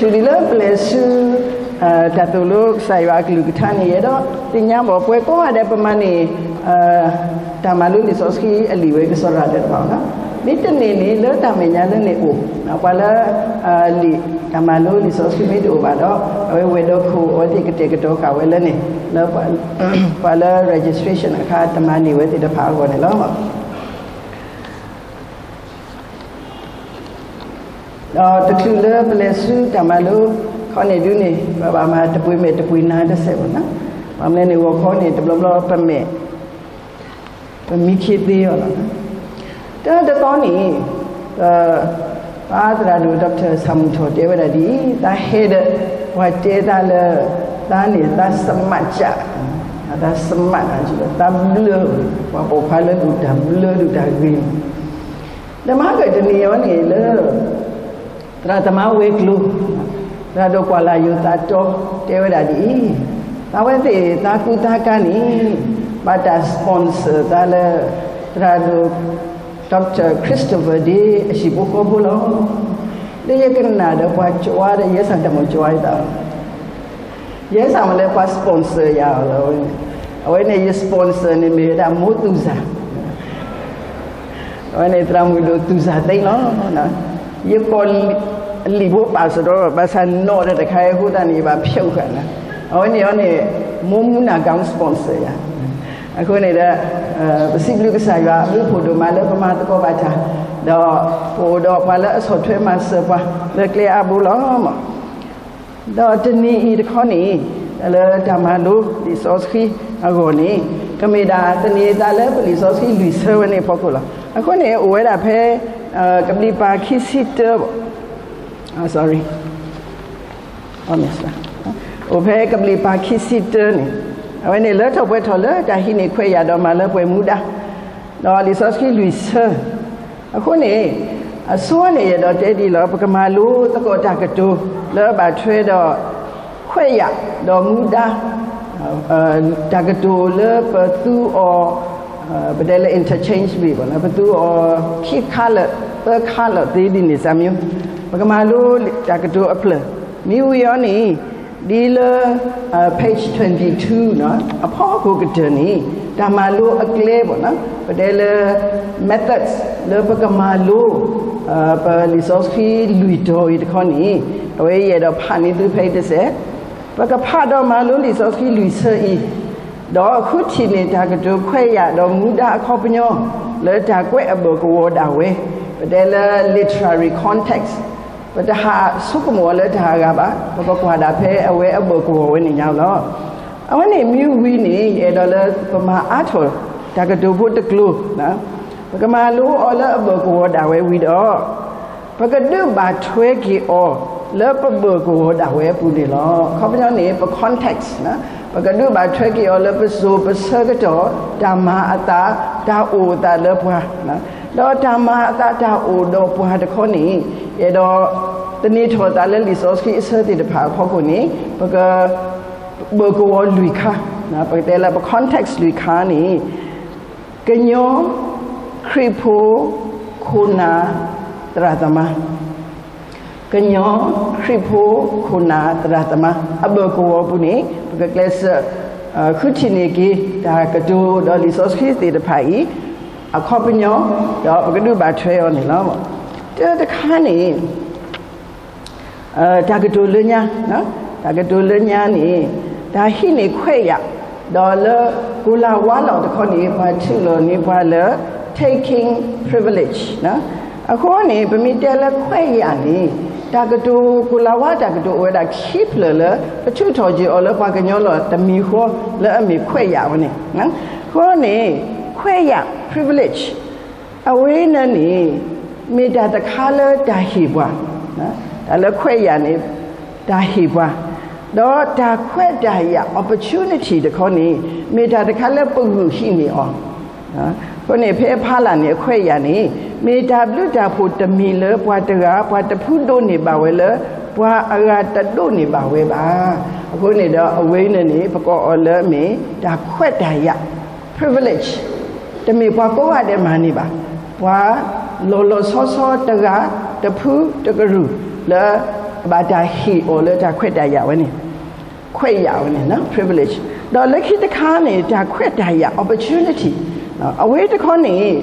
တုၤဒ်လၢပလဲၤဆူ တၢ်သိၣ်လိကစၢ်ယွၤအကလုၢ်ကထါန့ၣ် ယအဲၣ်ဒိးသ့ၣ်ညါဘၣ်ပှၤကိးဂၤဒဲး ပမၤန့ၢ် တၢ်မၤလိလံာ်စီဆှံအလံာ်ဝဲကစီၤရၢ်ဒဲးတဖၣ်န့ၣ်, မ့ၢ်တန့ၢ်န့ၣ် လၢတၢ်မဲာ်ညါလၢန့ၣ်အိၣ်, ပှၤလၢ လံာ်တၢ်မၤလိလံာ်စီဆှံမ့ၢ်တအိၣ်ဘၣ်ဒီး အဝဲဝဲၢ်ဒီခိၣ်အဝဲသ့ၣ်ကတဲာ်ကတီၤဃာ်ဝဲလၢန့ၣ် လၢ ပှၤလၢ registration အခါ တမၤန့ၢ်ဝဲသ့ၣ်တဖၣ်အဂီၢ်န့ၣ်လီၤ. ဒီးတချုးလၢပလဲၤဆူတၢ်မၤလိခီန့ၣ်ဒုန့ၣ် ပဘၣ်မၤတပှ့ၤမဲာ်တပှ့ၤနါတစဲးဘၣ်နၤ, ဘၣ်မနုၤန့ၣ် ဂီၤခီန့ၣ် တဘျီဘျီပမဲာ် ပမံခ့သ့အီၤလီၤ. တၢ်တသီန့ၣ် ပ ပၢ်သရၣ်ဒိၣ် Doctor ဆၣ်မုၢ်ထီၣ်တဲဝဲဒၣ်ဒ်အံၤ, သးဟဲဒီး ပှၤတဲသးလၢ သးန့ၣ်သး smart ကၢ်, သး smart သးဘျၢ, ပှၤပိာ်ခွါလၢဒုၣ်တၢ်ဘျၢဒုၣ်တၢ်ဂ့ၤန့ၣ်, ဒီးမၤကတနံၤအံၤန့ၣ်လၢ သရၣ်သမါဝဲၤကျိၤ, သရၣ်ဒိၣ်ကွၢ်လၢ်ယိၤသးတီ တဲဝဲဒၣ်ဒ်အံၤ, သးဝဲသ့ၣ်သးကူသးကါန့ၣ် ဘၣ်တၢ် sponsor သးလၢ သရၣ်ဒိၣ် Doctor Christopher ဒ်အဟံၣ်ဖိဃီဖိလီၤ. လၢယကနၣ်ဒီးပှၤကွၢ်ဒီး ယဲစၢ်တၢ်မ့ၢ်ကွၢ်ယသး ယဲစၢ်မ့ၢ်လၢပှၤ sponsor ယၤလီၤ. အဝဲန့ၣ် ယ sponsor န့ၣ်မ့ၢ်ဝဲဒၣ်မိၢ်သူၣ်စၢ်, အဝဲန့ၣ်သရၣ်မုၣ်ဒိၣ်သူၣ်စၢ်သ့လီၤ. ယကိးလံာ်ဖိပာ်စရီ ဘၣ်ဆၣ်နီၣ်ဒီးတခါအံၤအဃိသတးန့ၣ် ယဘၣ်ဖျိးဃာ်နၤ, အဝဲန့ၣ်အီၤန့ၣ် မိၢ်မူနၢ်ကီၢ် sponsor ယၤ. အဃိန့ၣ်ဒီး ပစံးဘျုးကစၢ်ယွၤအဘျုးဖှိၣ်ဒိၣ်မးလၢပမၤသကိးဘၣ်တၢ်, ဒီးပအိၣ်ဒီးပှၤလၢအဆီၣ်ထွဲမၤစၢၤပှၤလၢကျဲအါဘိလီၤ. ဒီးတနံၤအံၤတခီန့ၣ် လၢတၢ်မၤလိလံာ်စီဆှံအဂီၢ်န့ၣ် ကမ့ၢ်ဒၣ်သန့ၤသးလၢပလံာ်စီဆှံလွံၢ်ဆၢဝဲန့ၣ်အဖီခိၣ်လီၤ. အဃိန့ၣ် အိၣ်ဝဲဒၣ်ဖဲ ကဘျံးပၤခံဆံတၢဘၣ်, sorry, အိၣ်ဖဲကဘျံးပၤခံဆံတၢန့ၣ် အဝဲန့ၣ်လၢထီၣ်ပှဲၤထီၣ်လၢတၢ်ဟံးန့ၢ်ခွဲးယာ်ဒီးမၤလၢပှဲၤမူဒါ ဒီးလံာ်စီဆှံလွံၢ်ဆၢ အဃိန့ၣ် အဆိန့ၣ် ယအဲၣ်ဒိးတဲဒ်အံၤလီၤ, ပကမၤလိသကိးတၢ်ကတိၤလၢအဘၣ်ထွဲဒီး ခွဲးယာ်ဒီးမူဒါ, တၢ်ကတိၤလၢပသူအီၤ, ပတဲလၢ interchange ဘၣ်, ပသူအီၤခံခါလၢာ်သၢခါလၢာ်သ့ဒ်န့ၣ် စၢ်မံ, ပကမၤလိတၢ်ကတိၤအဖျၢၣ်, မ့ၢ်ဝံၤအီၤန့ၣ် ဒ်လၢ page twenty-two အဖီခိၣ်ကတၢၢ်န့ၣ် တၢ်မၤလိအကျဲဘၣ်, ပတဲလၢ methods လၢပကမၤလိ ပလံာ်စီဆှံလွံၢ်တီၤအံၤတခီန့ၣ် အဝဲယအဲၣ်ဒိးဖးန့ၢ်သုဖဲအံၤတစဲး, ပကဖးဒီးမၤလိလံာ်စီဆှံလွံၢ်ဆၢအံၤ, ဒီးဃုထံၣ်န့ၢ်တၢ်ကတိၤခွဲးယာ်ဒီးမူဒါအခီပညီ လၢတၢ်ကွဲးအဘၢၣ်ကဝီၤဒၣ်ဝဲ, ပတဲလၢ literary context, ပတဟးဆိကမိၣ်အီၤလၢတၢ်ဂၤဘၣ်, ပကကွၢ်ဒၣ်ဖဲအဝဲအဘၢၣ်ကဝီၤဝဲန့ၣ်ညါလီၤ. အဝဲန့ၣ်မ့ၢ်ဝံၤန့ၣ် ယအဲၣ်ဒိးလၢပမၤအါထီၣ်တၢ်ကတိၤဖိတကျိၤ, ပကမၤလိအီၤလၢအဘၢၣ်ကဝီၤဒၣ်ဝဲဝံၤဒီး ပကဒုးဘၣ်ထွဲက့ၤအီၤလၢပဘၢၣ်ကဝီၤဒၣ်ဝဲအပူၤန့ၣ်လီၤ. အခီပညီန့ၣ် ပ context, ပကဒုးဘၣ်ထွဲက့ၤအီၤလၢပစိၤပဆၢကတီၢ် တၢ်မၤအသး တၢ်အိၣ်အသးလၢပှၤ, ဒီးတၢ်မၤအသးတၢ်အိၣ်ဒီးပှၤတခီန့ၣ် ယအဲၣ်ဒိးသန့ၤထီၣ်သးလၢလံာ်စီဆှံအဆၢသ့ၣ်တဖၣ်အဖီခိၣ်န့ၣ် ပက ဘၢၣ်ကဝီၤလွံၢ်ခါ, ပကတဲလၢပ context လွံၢ်ခါန့ၣ် ကညီ, ခရံာ်ဖိ, ခိၣ်နၢ်, သရၣ်သမါ, ကညီ, ခရံာ်ဖိ, ခိၣ်နၢ်, သရၣ်သမါ အဘၢၣ်ကဝီၤအပူၤန့ၣ် ပကကျဲးစၢး ဃုထံၣ်န့ၢ်က့ၤ တၢ်ကတိၤဒီးလံာ်စီဆှံသ့ၣ်တဖၣ်အံၤ အခီပညီ ဒီးပကဒုးဘၣ်ထွဲအီၤန့ၣ်လီၤ. တၢတခါန့ၣ် တၢ်ကတိၤလၢညါ, တၢ်ကတိၤလၢညါန့ၣ် တၢ်ဟံးန့ၢ်ခွဲးယာ်, ဒီးလၢကိၤလၤဝါလီၤတခီန့ၣ် ပှၤထုးလီၤန့ၢ်ပှၤလၢ taking privilege. အဃိန့ၣ် ပမ့ၢ်တဲလၢခွဲးယာ်န့ၣ် တၢ်ကတိၤ ကိၤလၤဝါတၢ်ကတိၤအိၣ်ဝဲဒၣ်ခံဖျၢၣ်လၢ ပထုးထီၣ်က့ၤအီၤလၢပှၤကညီလီၤတမံၤဃီလၢအမ့ၢ်ခွဲးယာ်ဝဲန့ၣ်. အဃိန့ၣ် ခွဲးယာ် privilege အဝဲန့ၣ်န့ၣ် မ့ၢ်တၢ်တခါလၢတၢ်ဟ့ၣ်ပှၤ, တၢ်လၢခွဲးယာ်န့ၣ် တၢ်ဟ့ၣ်ပှၤ, ဒီးတၢ်ခွဲးတၢ်ယာ် opportunity တခီန့ၣ် မ့ၢ်တၢ်တခါလၢပဂုာ်ဟံးန့ၢ်အီၤ. အဃိန့ၣ် ဖဲအဖီလာ်န့ၣ် အခွဲးယာ်န့ၣ် မ့ၢ်တၢ်ဘျုးတၢ်ဖှိၣ်တမံၤလၢပှၤတဂၤ ပှၤတဖုဒိးန့ၢ်ဘၣ်ဝဲလၢ ပှၤအဂၤတဒိးန့ၢ်ဘၣ်ဝဲဘၣ်. အဃိန့ၣ်ဒီး အဝဲန့ၣ်န့ၣ် ပကိးအီၤလၢအမ့ၢ်တၢ်ခွဲးတၢ်ယာ် privilege, တမ့ၢ်ပှၤကိးဂၤဒဲးမၤန့ၢ်ဘၣ်. ပှၤလီၤလီၤဆီဆီတဂၤ တဖုတကရူၢ်လၢ ဘၣ်တၢ်ဟ့ၣ်အီၤလၢတၢ်ခွဲးတၢ်ယာ်ဝဲန့ၣ်, ခွဲးယာ်ဝဲန့ၣ် privilege, ဒီးလၢခံတခါန့ၣ် တၢ်ခွဲးတၢ်ယာ် opportunity, အဝဲတခီန့ၣ်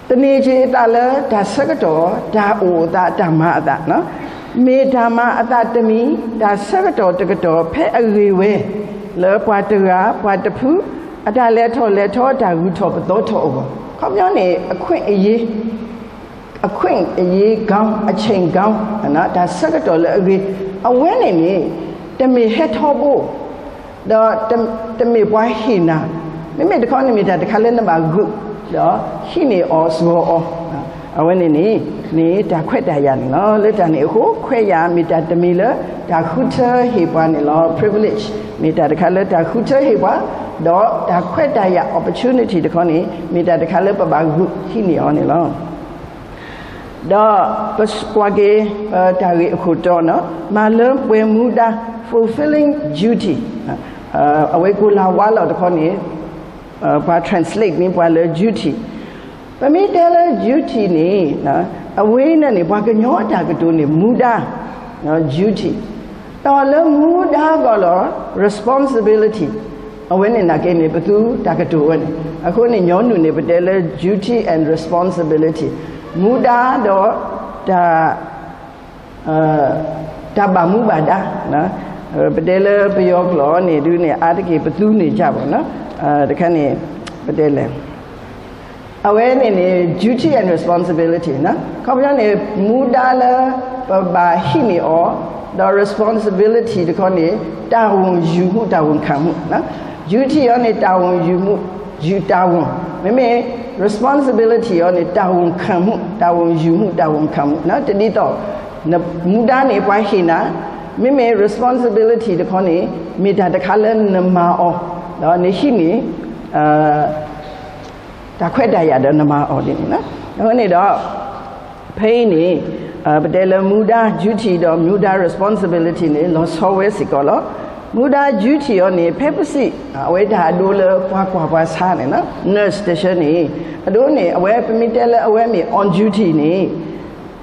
သန့ၤက့ၤအသးလၢတၢ်ဆၢကတီၢ်, တၢ်အိၣ်အသး, တၢ်မၤအသး, မ့ၢ်တၢ်မၤအသးတမံၤ, တၢ်ဆၢကတီၢ်တကတီၢ် ဖဲအဂ့ၤဝဲ လၢပှၤတဂၤ ပှၤတဖု အတၢ်လဲၤထီၣ်လဲၤထီ တၢ်ဂုၤထီၣ်ပသီထီၣ်အဂီၢ်, ခီပညီန့ၣ် အခွင့်အရေး, အခွင့်အရေးကောင်း, အချိန်ကောင်း, တၢ်ဆၢကတီၢ်လၢအဂ့ၤ, အဝဲန့ၣ်န့ၣ် တမ့ၢ်ဟဲထီဘိ ဒီးတမ့ၢ်ပှၤဟ့ၣ်နၤ, မ့မ့ၢ်တခီန့ၣ်မ့ၢ်တၢ်တခါလၢနဘၣ်ဂုာ်, ဒီးဟံးန့ၢ်အီၤစှၤအီၤ, အဝဲန့ၣ်န့ၣ် မ့ၢ်တၢ်ခွဲးတၢ်ယာ်န့ၣ်လီၤ. လၢတၢ်န့ၣ်အဃိ ခွဲးယာ်မ့ၢ်တၢ်တမံၤလၢ တၢ်ဃုထၢဟ့ၣ်ပှၤန့ၣ်လီၤ. Privilege မ့ၢ်တၢ်တခါလၢတၢ်ဃုထၢဟ့ၣ်ပှၤ, ဒီးတၢ်ခွဲးတၢ်ယာ် opportunity တခီန့ၣ် မ့ၢ်တၢ်တခါလၢပဘၣ်ဂုာ်ဟံးန့ၢ်အီၤန့ၣ်လီၤ. ဒီးပကွၢ်က့ၤ တၢ်ဂ့ၢ်အခိၣ်တီန့ၣ်, မၤလၢပှဲၤမူဒါ, fulfilling duty, အဝဲကိးလၤဝါလီၤတခီန့ၣ် ပှၤ translate န့ၢ်ပှၤလၢ duty, ပမ့ၢ်တဲလၢ duty န့ၣ် အဝဲန့ၣ်န့ၣ် ပှၤကညီတၢ်ကတိၤန့ၣ် မူဒါ, duty, ဒီးလၢမူဒါအဂီၢ်လီၤ responsibility, အဝဲန့ၣ်နာ်က့န့ၣ် ပသူတၢ်ကတိၤဝဲန့ၣ်, အဃိန့ၣ် ညီနုၢ်န့ၣ် ပတဲလၢ duty and responsibility, မူဒါဒီး တၢ် တၢ်ဘၣ်မူဘၣ်ဒါ, ပတဲလၢပယီၤကျိာ်န့ၣ်ဒုးန့ၣ် အါတက့ၢ်ပသူန့ၣ် ကြၢ်ဘၣ်န့ၣ်, တခါန့ၣ် ပတဲလဲၣ်, အဝဲန့ၣ်န့ၣ် duty and responsibility, ခီပညီန့ၣ် မူဒါလၢပဘၣ်ဟံးန့ၢ်အီၤ, ဒီး responsibility တခီန့ၣ် တာဝန်ယူမှု, တာဝန်ခံမှု, duty အီၤန့ၣ် တာဝန်ယူမှု, ယူတာဝန်, မ့မ့ၢ် responsibility အီၤန့ၣ် တာဝန်ခံမှု, တာဝန်ယူမှု, တာဝန်ခံမှု, တဒ်သိး မူဒါန့ၣ် ပှၤဟ့ၣ်နၤ, မ့မ့ၢ် responsibility တခီန့ၣ် မ့ၢ်တၢ်တခါလၢနမၤအီၤ, ဒီးနဟံးန့ၢ် တၢ်ခွဲးတၢ်ယာ်ဒီးနမၤအီၤဒ်န့ၣ်လီၤ. အဃိန့ၣ်ဒီး ဖဲအံၤန့ၣ် ပတဲလၢမူဒါ duty ဒီးမူဒါ responsibility န့ၣ် လီၤဆီဝဲစ့ၢ်ကီးလီၤ. မူဒါ duty အီၤန့ၣ် ဖဲပစံး အဝဲတၢ်အဒိလၢပှၤကွၢ်ပှၤဆါန့ၣ် nurse တဆၢန့ၣ် အဒိန့ၣ် အဝဲပမ့ၢ်တဲလၢအဝဲမ့ၢ် on duty န့ၣ်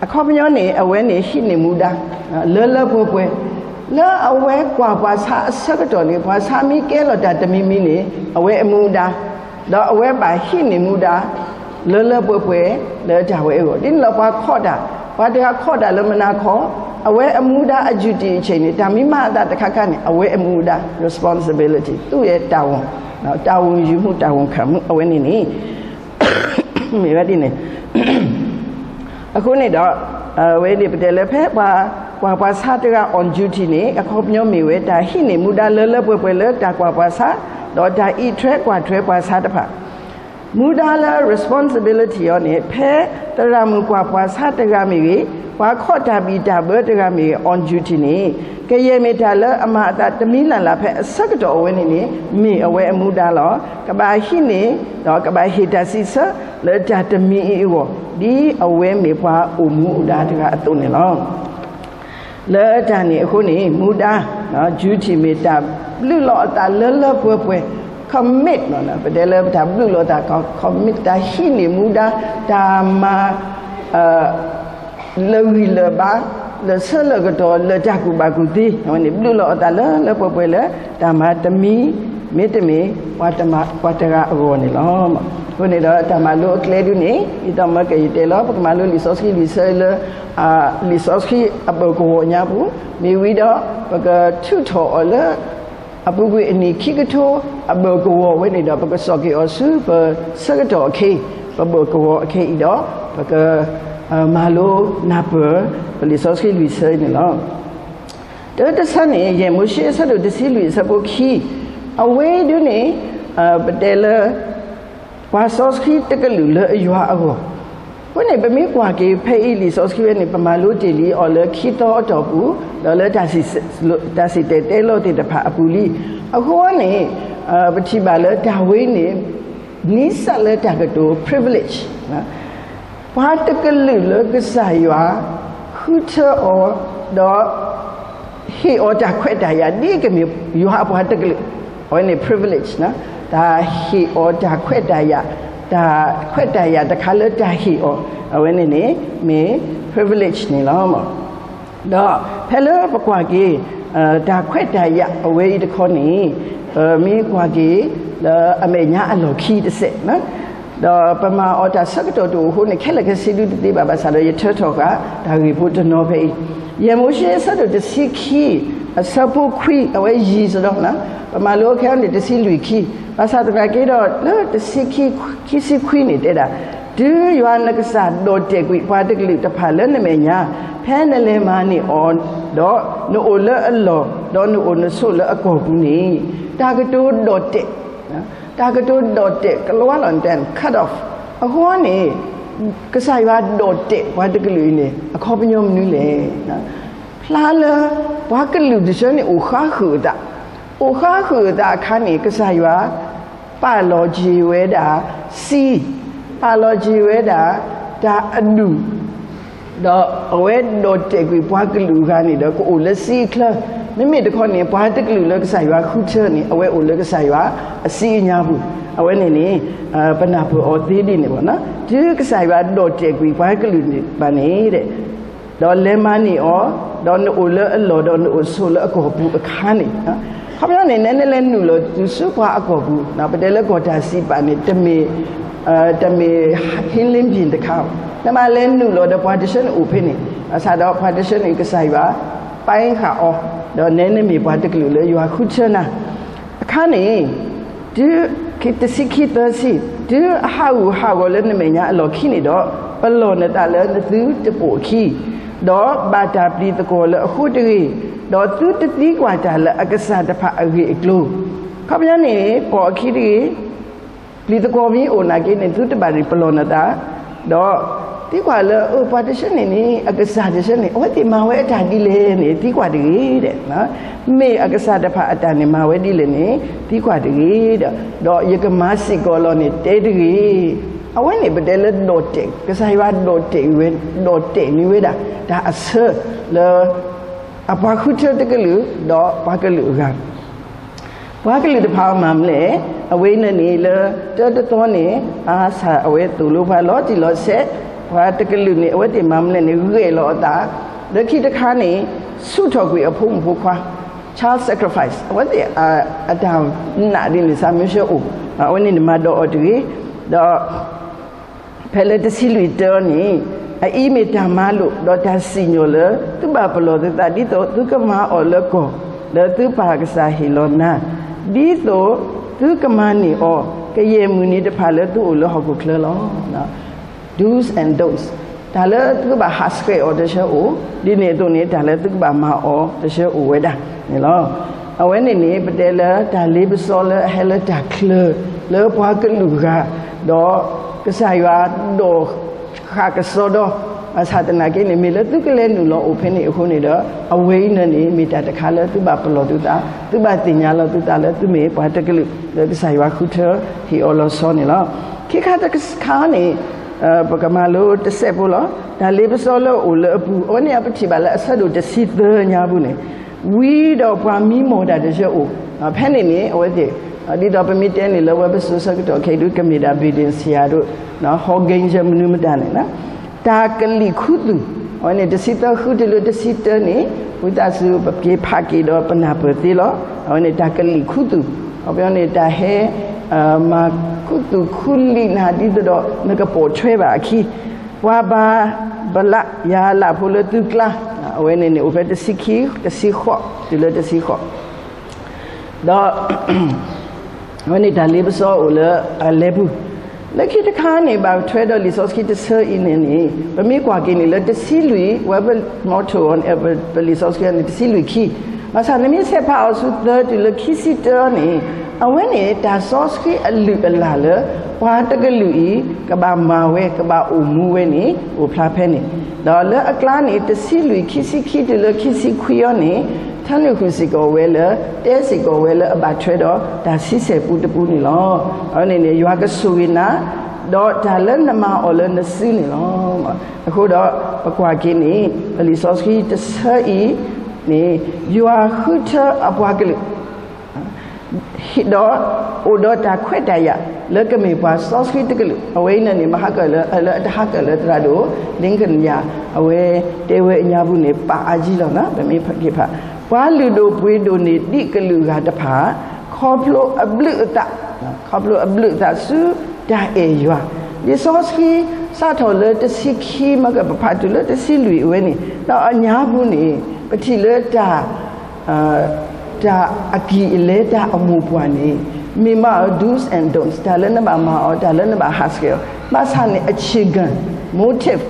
အခီပညီန့ၣ် အဝဲန့ၣ်ဟံးန့ၢ်မူဒါ လၢလၢပှဲၤပှဲၤ လၢအဝဲကွၢ်ပှၤဆါအဆၢကတီၢ်န့ၣ် ပှၤဆါမ့ၢ်ကဲလီၤတၢ်တမံၤမံၤန့ၣ် အဝဲအမူဒါ ဒီးအဝဲဘၣ်ဟံးန့ၢ်မူဒါ လၢလၢပှဲၤပှဲၤ လၢတၢ်ဝဲအဂီၢ် ဒ်န့ၣ်လီၤ ပှၤခီၣ်တၢ် ပှၤတဂၤခီၣ်တၢ်လၢမုၢ်နၤခီ အဝဲအမူဒါအ duty အဆၢန့ၣ် တၢ်မ့ၢ်မၤအသးတခါခါန့ၣ် အဝဲအမူဒါ responsibility သူၣ်ဝဲတၢ်ဝီ တာဝန်ယူမှု တာဝန်ခံမှု အဝဲန့ၣ်န့ၣ် မ့ၢ်ဝဲဒ်န့ၣ် အဃိန့ၣ်ဒီး အဝဲန့ၣ်ပတဲလၢဖဲပှၤကွၢ်ပှၤဆါတဂၤ on duty န့ၣ် အခီပညီမ့ၢ်ဝဲတၢ်ဟံးန့ၢ်မူဒါလၢလၢပှဲၤပှဲၤလၢတၢ်ကွၢ်ပှၤဆါ ဒီးတၢ်အံးထွဲကွၢ်ထွဲပှၤဆါတဖၣ် မူဒါလၢ responsibility အီၤန့ၣ် ဖဲသရၣ်မုၣ်ကွၢ်ပှၤဆါတဂၤမ့ၢ်ဂ့ၤ ပှၤခီၣ်တၢ်ဘံၣ်တၢ်ဘၢတဂၤမ့ၢ်ဂ့ၤ on duty န့ၣ် ကယဲၢ်မ့ၢ်တၢ်လၢအမၤအသးတမံၤလၢ်လၢ်ဖဲအဆၢကတီၢ်အဝဲန့ၣ်န့ၣ် မ့ၢ်အဝဲအမူဒါလီၤ. ကဘၣ်ဟံးန့ၢ် ဒီးကဘၣ်ဟ့ၣ်တၢ်စံးဆၢလၢတၢ်တမံၤအံၤအဂီၢ် ဒ်အဝဲမ့ၢ်ပှၤအိၣ်မူအိၣ်ဒါတဂၤအသိးန့ၣ်လီၤ. လၢတၢ်န့ၣ်အဃိန့ၣ် မူဒါ duty မ့ၢ်တၢ်ဘျုးလီၤအသးလၢလၢပှဲၤပှဲၤ commit ပတဲလၢပတၢ်ဘျုးလီၤအသး commit တၢ်ဟံးန့ၢ်မူဒါ တၢ်မၤ လၢာ်ဂံၢ်လၢာ်ဘါ လၢာ်ဆၢလၢာ်ကတီၤ လၢာ်တၢ်ကူၣ်ဘၣ်ကူၣ်သ့ အဝဲန့ၣ် ဘျုးလီၤအသးလၢလၢပှဲၤပှဲၤလၢ တၢ်မၤတမံၤ မ့တမ့ၢ် ပှၤတဂၤအဂီၢ်န့ၣ်လီၤ. အဃိန့ၣ်ဒီးတၢ်မၤလိအကျဲဒုန့ၣ် ဒ်သိးမၢကယတဲလီၤ ပကမၤလိလံာ်စီဆှံလွံၢ်ဆၢလၢ လံာ်စီဆှံအဘၢၣ်ကဝီၤညါပူၤ မ့ၢ်ဝံၤဒီး ပကထုးထီၣ်အီၤလၢ အပူၤကွံာ်အနံၣ်ခံကထိ အဘၢၣ်ကဝီၤဝဲန့ၣ်ဒီး ပကစိာ်က့ၤအီၤဆူပဆၢကတီၢ်အခ့ ပဘၢၣ်ကဝီၤအခ့အံၤဒီး ပက မၤလိနၢ်ပၢၢ် ပလံာ်စီဆှံလွံၢ်ဆၢန့ၣ်လီၤ. တၢတဆၢန့ၣ် ယဲၢ်မိၤၡ့အဆၢဒိၣ်တဆံလွံၢ် အဆၢဖိခံ အဝဲဒုန့ၣ် ပတဲလၢ ပှၤစီဆှံတကလုာ်လၢအယွၤအဂီၢ် အဃိန့ၣ် ပမ့ၢ်ကွၢ်က့ၤဖဲအံၤလံာ်စီဆှံဝဲန့ၣ် ပမၤလိတ့ၢ်လံအီၤလၢခံသီအတီၢ်ပူၤ ဒီးလၢ တၢ်စံၣ်တဲၤတဲလီၤသ့ၣ်တဖၣ်အပူၤလံ. အဃိန့ၣ် ပထံၣ်ဘၣ်လၢတၢ်ဝဲန့ၣ် နီၢ်ကစၢ်လၢတၢ်ကတိၤ privilege ပှၤတကလုာ်လၢကစၢ်ယွၤ ဃုထၢအီၤ ဒီး ဟ့ၣ်အီၤတၢ်ခွဲးတၢ်ယာ် ဒ်အကမ့ၢ်ယွၤအပှၤတကလုာ် အဝဲန့ၣ် privilege တၢ်ဟ့ၣ်အီၤတၢ်ခွဲးတၢ်ယာ် တၢ်ခွဲးတၢ်ယာ်တခါလၢတၢ်ဟ့ၣ်အီၤ အဝဲန့ၣ်န့ၣ် မ့ၢ် privilege န့ၣ်လီၤ. ဒီးဖဲလၢပကွၢ်က့ၤ တၢ်ခွဲးတၢ်ယာ်အဝဲအံၤတခီန့ၣ်, ပမ့ၢ်ကွၢ်က့ၤ လၢအမဲာ်ညါအလီၢ်ခံတစဲး, ဒီးပမၤအီၤတၢ်ဆၢကတီၢ်တအိၣ်အဃိန့ၣ် ခဲလၢာ်ခဲဆ့ဒုတသ့ဘၣ်, ဘၣ်ဆၣ်ဒီးယထၢထီၣ်ဃာ် တၢ်ဂ့ၢ်ဖိတနီၤဖဲအံၤ, ယဲၢ်မိၤၡ့အဆၢဒိၣ်တဆံခံ အဆၢဖိခွံ အဝဲယံာ်စ့ၢ်ဒီး, ပမၤလိခဲအံၤန့ၣ် တဆံလွံၢ်ခံ, ဘၣ်ဆၣ်သနာ်က့ဒီး လၢတဆံခံ ခံဆံခွံန့ၣ်တဲဒၣ်, တုၤယွၤနကစၢ်ဒီၣ်တဲာ်ကွံာ်ပှၤတကလုာ်တဖၣ်လၢနမဲာ်ညါ, ဖဲနလဲၤမၤန့ၢ်အီၤ, ဒီးနအိၣ်လၢအလီၢ်, ဒီးနအိၣ်နဆိးလၢအကီၢ်ပူၤန့ၣ်, တၢ်ကတိၤဒီၣ်တဲာ်, တၢ်ကတိၤဒီၣ်တဲာ် ကလီၤဝါလီၤန့ၣ် cut off အဃိန့ၣ်, ကစၢ်ယွၤဒီၣ်တဲာ်ပှၤတကလုာ်အံၤန့ၣ် အခီပညီမနုၤလဲၣ်. ဖျါလၢ ပှၤကလုာ်တဆၢန့ၣ် အိၣ်ဃါဃုာ်အသး, အိၣ်ဃါဃုာ်အသးအခါန့ၣ် ကစၢ်ယွၤ ပာ်လီၤက့ၤဝဲဒၣ် စံ, ပာ်လီၤက့ၤဝဲဒၣ် တၢ်အဒူၣ်, ဒီးအဝဲဒီၣ်တဲာ်ကွံာ်ပှၤကလုာ်အဂၤန့ၣ်ဒီး ကအိၣ်လၢစံအချၢ, မ့မ့ၢ်တခီန့ၣ် ပှၤတကလုာ်လၢကစၢ်ယွၤဃုထၢန့ၣ် အဝဲအိၣ်လၢကစၢ်ယွၤအစံအညါပူၤ, အဝဲန့ၣ်န့ၣ် ပနၢ်ပၢၢ်အီၤသ့ဒ်န့ၣ်ဘၣ်, တုၤကစၢ်ယွၤဒီၣ်တဲာ်ကွံာ်ပှၤကလုာ်ဘၣ်န့ၣ် ဒီးလဲၤမၤန့ၢ်အီၤ, ဒီးနအိၣ်လၢအလီၢ် ဒီးနအိၣ်ဆိးလၢအကီၢ်ပူၤအခါန့ၣ်, ခီပညီန့ၣ် နနလဲၤနုာ်လီၤတုၤဆူပှၤအကီၢ်ပူၤ, ပတဲလၢကီၢ်တၢ်စံးပာ်န့ၣ် တမ့ၢ် တမ့ၢ် ဟ့လ့ဘ့ၣ် တခါ, နဘၣ်လဲၤနုာ်လီၤဒီးပှၤတဆၢန့ၣ်အိၣ်ဖဲန့ၣ်, ဘၣ်ဆၣ်ဒီးပှၤတဆၢန့ၣ် ကစၢ်ယွၤ ပာ်ဃာ်အီၤ, ဒီးနဲနမ့ၢ်ပှၤတကလုာ်လၢယွၤဃုထၢနၤ အခါန့ၣ်, တုၤ တဆံခံသၢဆံ, တုၤအဟးဂူာ်ဟးဂီၤလၢနမဲာ်ညါအလီၢ်ခံန့ၣ်ဒီး, ပလီၢ်နသးလၢနသုတပိာ်အခံ, ဒီးဘၣ်တၢ်ပျံၤသကွီၤလၢအဃိတဂ့ၤ, ဒီးသုတသံကွၢ်တၢ်လၢအကစၢ်တဖၣ်အဂ့ၢ်အကျိၤ, ခီပညီန့ၣ် ပိာ်အခံတဂ့ၤ, ပျံၤသကွီၤမ့ၢ်အိၣ်နာ်က့န့ၣ် သုတဘၣ်ဒံးပလီၢ်နသး, ဒီးသံကွၢ်လၢ အၢ ပှၤတဆၢန့ၣ်န့ၣ် အကစၢ်တဆၢန့ၣ် အဝဲသ့ၣ်မၤဝဲအတၢ်ဒ်လဲၣ်န့ၣ် သံကွၢ်တဂ့ၤဒီး, မ့ၢ်အကစၢ်တဖၣ်အတၢ်န့ၣ်မၤဝဲဒ်လဲၣ်န့ၣ် သံကွၢ်တဂ့ၤဒီး, ဒီးယကမၤစ့ၢ်ကီးလီၤန့ၣ် တဲတဂ့ၤ. အဝဲန့ၣ်ပတဲလၢဒီၣ်တဲာ်, ကစၢ်ယွၤဒီၣ်တဲာ်ဝဲ, ဒီၣ်တဲာ်န့ၢ်ဝဲဒၣ် တၢ်အဆၢလၢ အပှၤဃုထၢတကလုာ် ဒီးပှၤကလုာ်အဂၤ ပှၤကလုာ်တဖၣ်အမၤမလဲၣ်, အဝဲအံၤန့ၣ်လၢ တၢတသီန့ၣ် ဘၣ်ဆၣ်အဝဲသိၣ်လိပှၤလီၤတံၢ်လီၤဆဲး, ပှၤတကလုာ်န့ၣ် အဝဲသ့ၣ်မၤမလဲၣ်န့ၣ် ဂဲၤလီၤအသး, လၢခံတခါန့ၣ် ဆူၣ်ထီၣ်ကွံာ်အဖိမုၣ်ဖိခွါ, child sacrifice အဝဲသ့ၣ်အတၢ်နာ်ဒ်န့ၣ် စၢ်မုၢ်ဆၢအိၣ်, အဝဲန့ၣ်န့ၣ်မၤဒီးအီၤတဂ့ၤ, ဒီး ဖဲလၢတဆံလွံၢ်တၢန့ၣ်, အအံၤမ့ၢ်တၢ်မၤလိာ် ဒီးတၢ်စံၣ်ညီၣ်လၢ သုဘၣ်ပလီၢ်သုသး ဒ်သိးသုကမၤအီၤလၢကီၢ် လၢသုပၢ်ကစၢ်ဟ့ၣ်လီၤနၤ, ဒ်သိးသုကမၤန့ၢ်အီၤ ကယဲၢ်မုၢ်နံၤတဖၣ်လၢသုအိၣ်လၢဟီၣ်ခိၣ်ချၢလီၤ. Do's and don'ts, တၢ်လၢသုကဘၣ်ဟးဆှဲးအီၤတဆၢအိၣ်, ဒ်န့ၣ်အသိးန့ၣ် တၢ်လၢသုကဘၣ်မၤအီၤတဆၢအိၣ်ဝဲဒၣ်န့ၣ်လီၤ. အဝဲန့ၣ်န့ၣ် ပတဲလၢတၢ်လ့ပစီလၢအဟဲလၢတၢ်ချၢ လၢပှၤကလုာ်ဂၤ, ဒီးကစၢ်ယွၤဒီးဃးကစီဒီ, ဘၣ်ဆၣ်သနာ်က့န့ၣ် မ့ၢ်လၢသုကလဲၤနုာ်လီၤအိၣ်ဖဲန့ၣ်အဃိန့ၣ်ဒီး အဝဲအံၤန့ၣ်န့ၣ် မ့ၢ်တၢ်တခါလၢသုဘၣ်ပလီၢ်သုသး, သုဘၣ်သ့ၣ်ညါလီၤသုသးလၢသုမ့ၢ်ပှၤတကလုာ် လၢကစၢ်ယွၤဃုထၢဟ့ၣ်အီၤလီၤဆီန့ၣ်လီၤ. ခံခါတခါန့ၣ် ပကမၤလိတစဲးဖိလီၤ. တၢ်လ့ပစီလၢအအိၣ်လၢအပူၤ အဝဲန့ၣ်အပထံၣ်ဘၣ်လၢအဆၢဒိၣ်တဆံသၢညါပူၤန့ၣ်, ဝံၤဒီးပှၤမံမီၢ်တၢ်တဆၢအိၣ်, ဖဲန့ၣ်န့ၣ် အဝဲသ့ၣ်, ဒ်သိးပမ့ၢ်တဲန့ၣ်လၢဝဲပစိၤဆၢကတီၢ်ခဲအံၤဒုး ကမ့ၢ်ဒၣ် building ဆရာတို့, ဟီၣ်ဂ့ၢ်ယမနုၤမတၤန့ၣ်, တၢ်ကလံၣ်ခူသူၣ်, အဝဲန့ၣ်တဆံသၢဃုတုၤလၢတဆံတၢန့ၣ်, ဝံသးစူၤပက့ၤဖးက့ၤဒီးပနၢ်ပၢၢ်သ့လီၤ. အဝဲန့ၣ်တၢ်ကလံၣ်ခူသူၣ်, အဝဲန့ၣ်တၢ်ဟဲ မၤခူသူၣ်ခူလံာ်နၤဒ်သိးဒီး နကပိာ်ထွဲဘၣ်အခံ, ပှၤဘၤဘလးယၤလးဖိလၢသုကျါ, အဝဲန့ၣ်န့ၣ် အိၣ်ဖဲတဆံခံ တဆံဃိး တုၤလၢတဆံဃိး, ဒီး အဝဲန့ၣ်တၢ်လ့ပစီအိၣ်လၢအလဲၤပူၤ, လၢခံတခါန့ၣ် ဘၣ်ထွဲဒီးလံာ်စီဆှံတဆၢအံၤန့ၣ်န့ၣ် ပမ့ၢ်ကွၢ်က့ၤန့ၣ်လၢတဆံလွံၢ်, ဝဲပ motto အီၤန့ၣ် ပလံာ်စီဆှံန့ၣ် တဆံလွံၢ်ခံ, ဘၣ်ဆၣ်နမ့ၢ်ဆဲးဖးအီၤဆူသၢတုၤလၢခံဆံတၢန့ၣ်, အဝဲန့ၣ်တၢ်စီဆှံအလုၢ်အလၢ်လၢ ပှၤတကလုာ်အံၤ ကဘၣ်မၤဝဲ ကဘၣ်အိၣ်မူဝဲန့ၣ် အိၣ်ဖျါဖဲန့ၣ်, ဒီးလၢအကျါန့ၣ် တဆံလွံၢ်ခံဆံခံတုၤလၢခံဆံခွံအံၤန့ၣ် ထၢနုာ်ဃုာ်စ့ၢ်ကီးဝဲလၢ တဲစ့ၢ်ကီးဝဲလၢအဘၣ်ထွဲဒီးတၢ်ဆံဆဲၣ်ပူတပူန့ၣ်လီၤ. အဝဲန့ၣ်န့ၣ် ယွၤကဆိၣ်ဂ့ၤနၤ, ဒီးတၢ်လၢနမၤအီၤလၢနစုန့ၣ်လီၤ. အဃိဒီး ပကွၢ်က့ၤန့ၣ် ပလံာ်စီဆှံတဆၢအံၤန့ၣ် ယွၤဃုထၢအပှၤကလုာ် ဒီးအိၣ်ဒီးတၢ်ခွဲးတၢ်ယာ်လၢကမ့ၢ်ပှၤစီဆှံတကလုာ်, အဝဲအံၤန့ၣ်န့ၣ် မဟါကၢၣ်လၢ လၢအတဟါကၢၣ်လၢသရၣ်ဒိၣ် Lincoln ယၤ အဝဲတဲဝဲအညါပူၤန့ၣ် ပာ်အါကံလီၤနၤ, ပမ့ၢ်က့ၤဖး, ပှၤလုၢ်ဒိၣ်ပှ့ၤဒိၣ်န့ၢ်ဒံးကလုာ်ဂၤတဖၣ် ခီဖျိအဘျုးအသး, ခီဖျိအဘျုးအသးဆူတၢ်အဲၣ်ယွၤ, လံာ်စီဆှံစးထီၣ်လၢတဆံခံ မ့ၢ်ကပဖးတုၤလၢတဆံလွံၢ်အဝဲန့ၣ်, ဒီးအညါပူၤန့ၣ် ပထံၣ်လၢတၢ် တၢ်အကံၢ်အလဲ တၢ်အမိၢ်ပှၢ်န့ၣ် မ့ၢ်မးအီၤ do's and don'ts တၢ်လၢနဘၣ်မၤအီၤ တၢ်လၢနဘၣ်ဟးဆှဲးအီၤ, ဘၣ်ဆၣ်န့ၣ် အဆ့ၣ်ကၢၢ် motive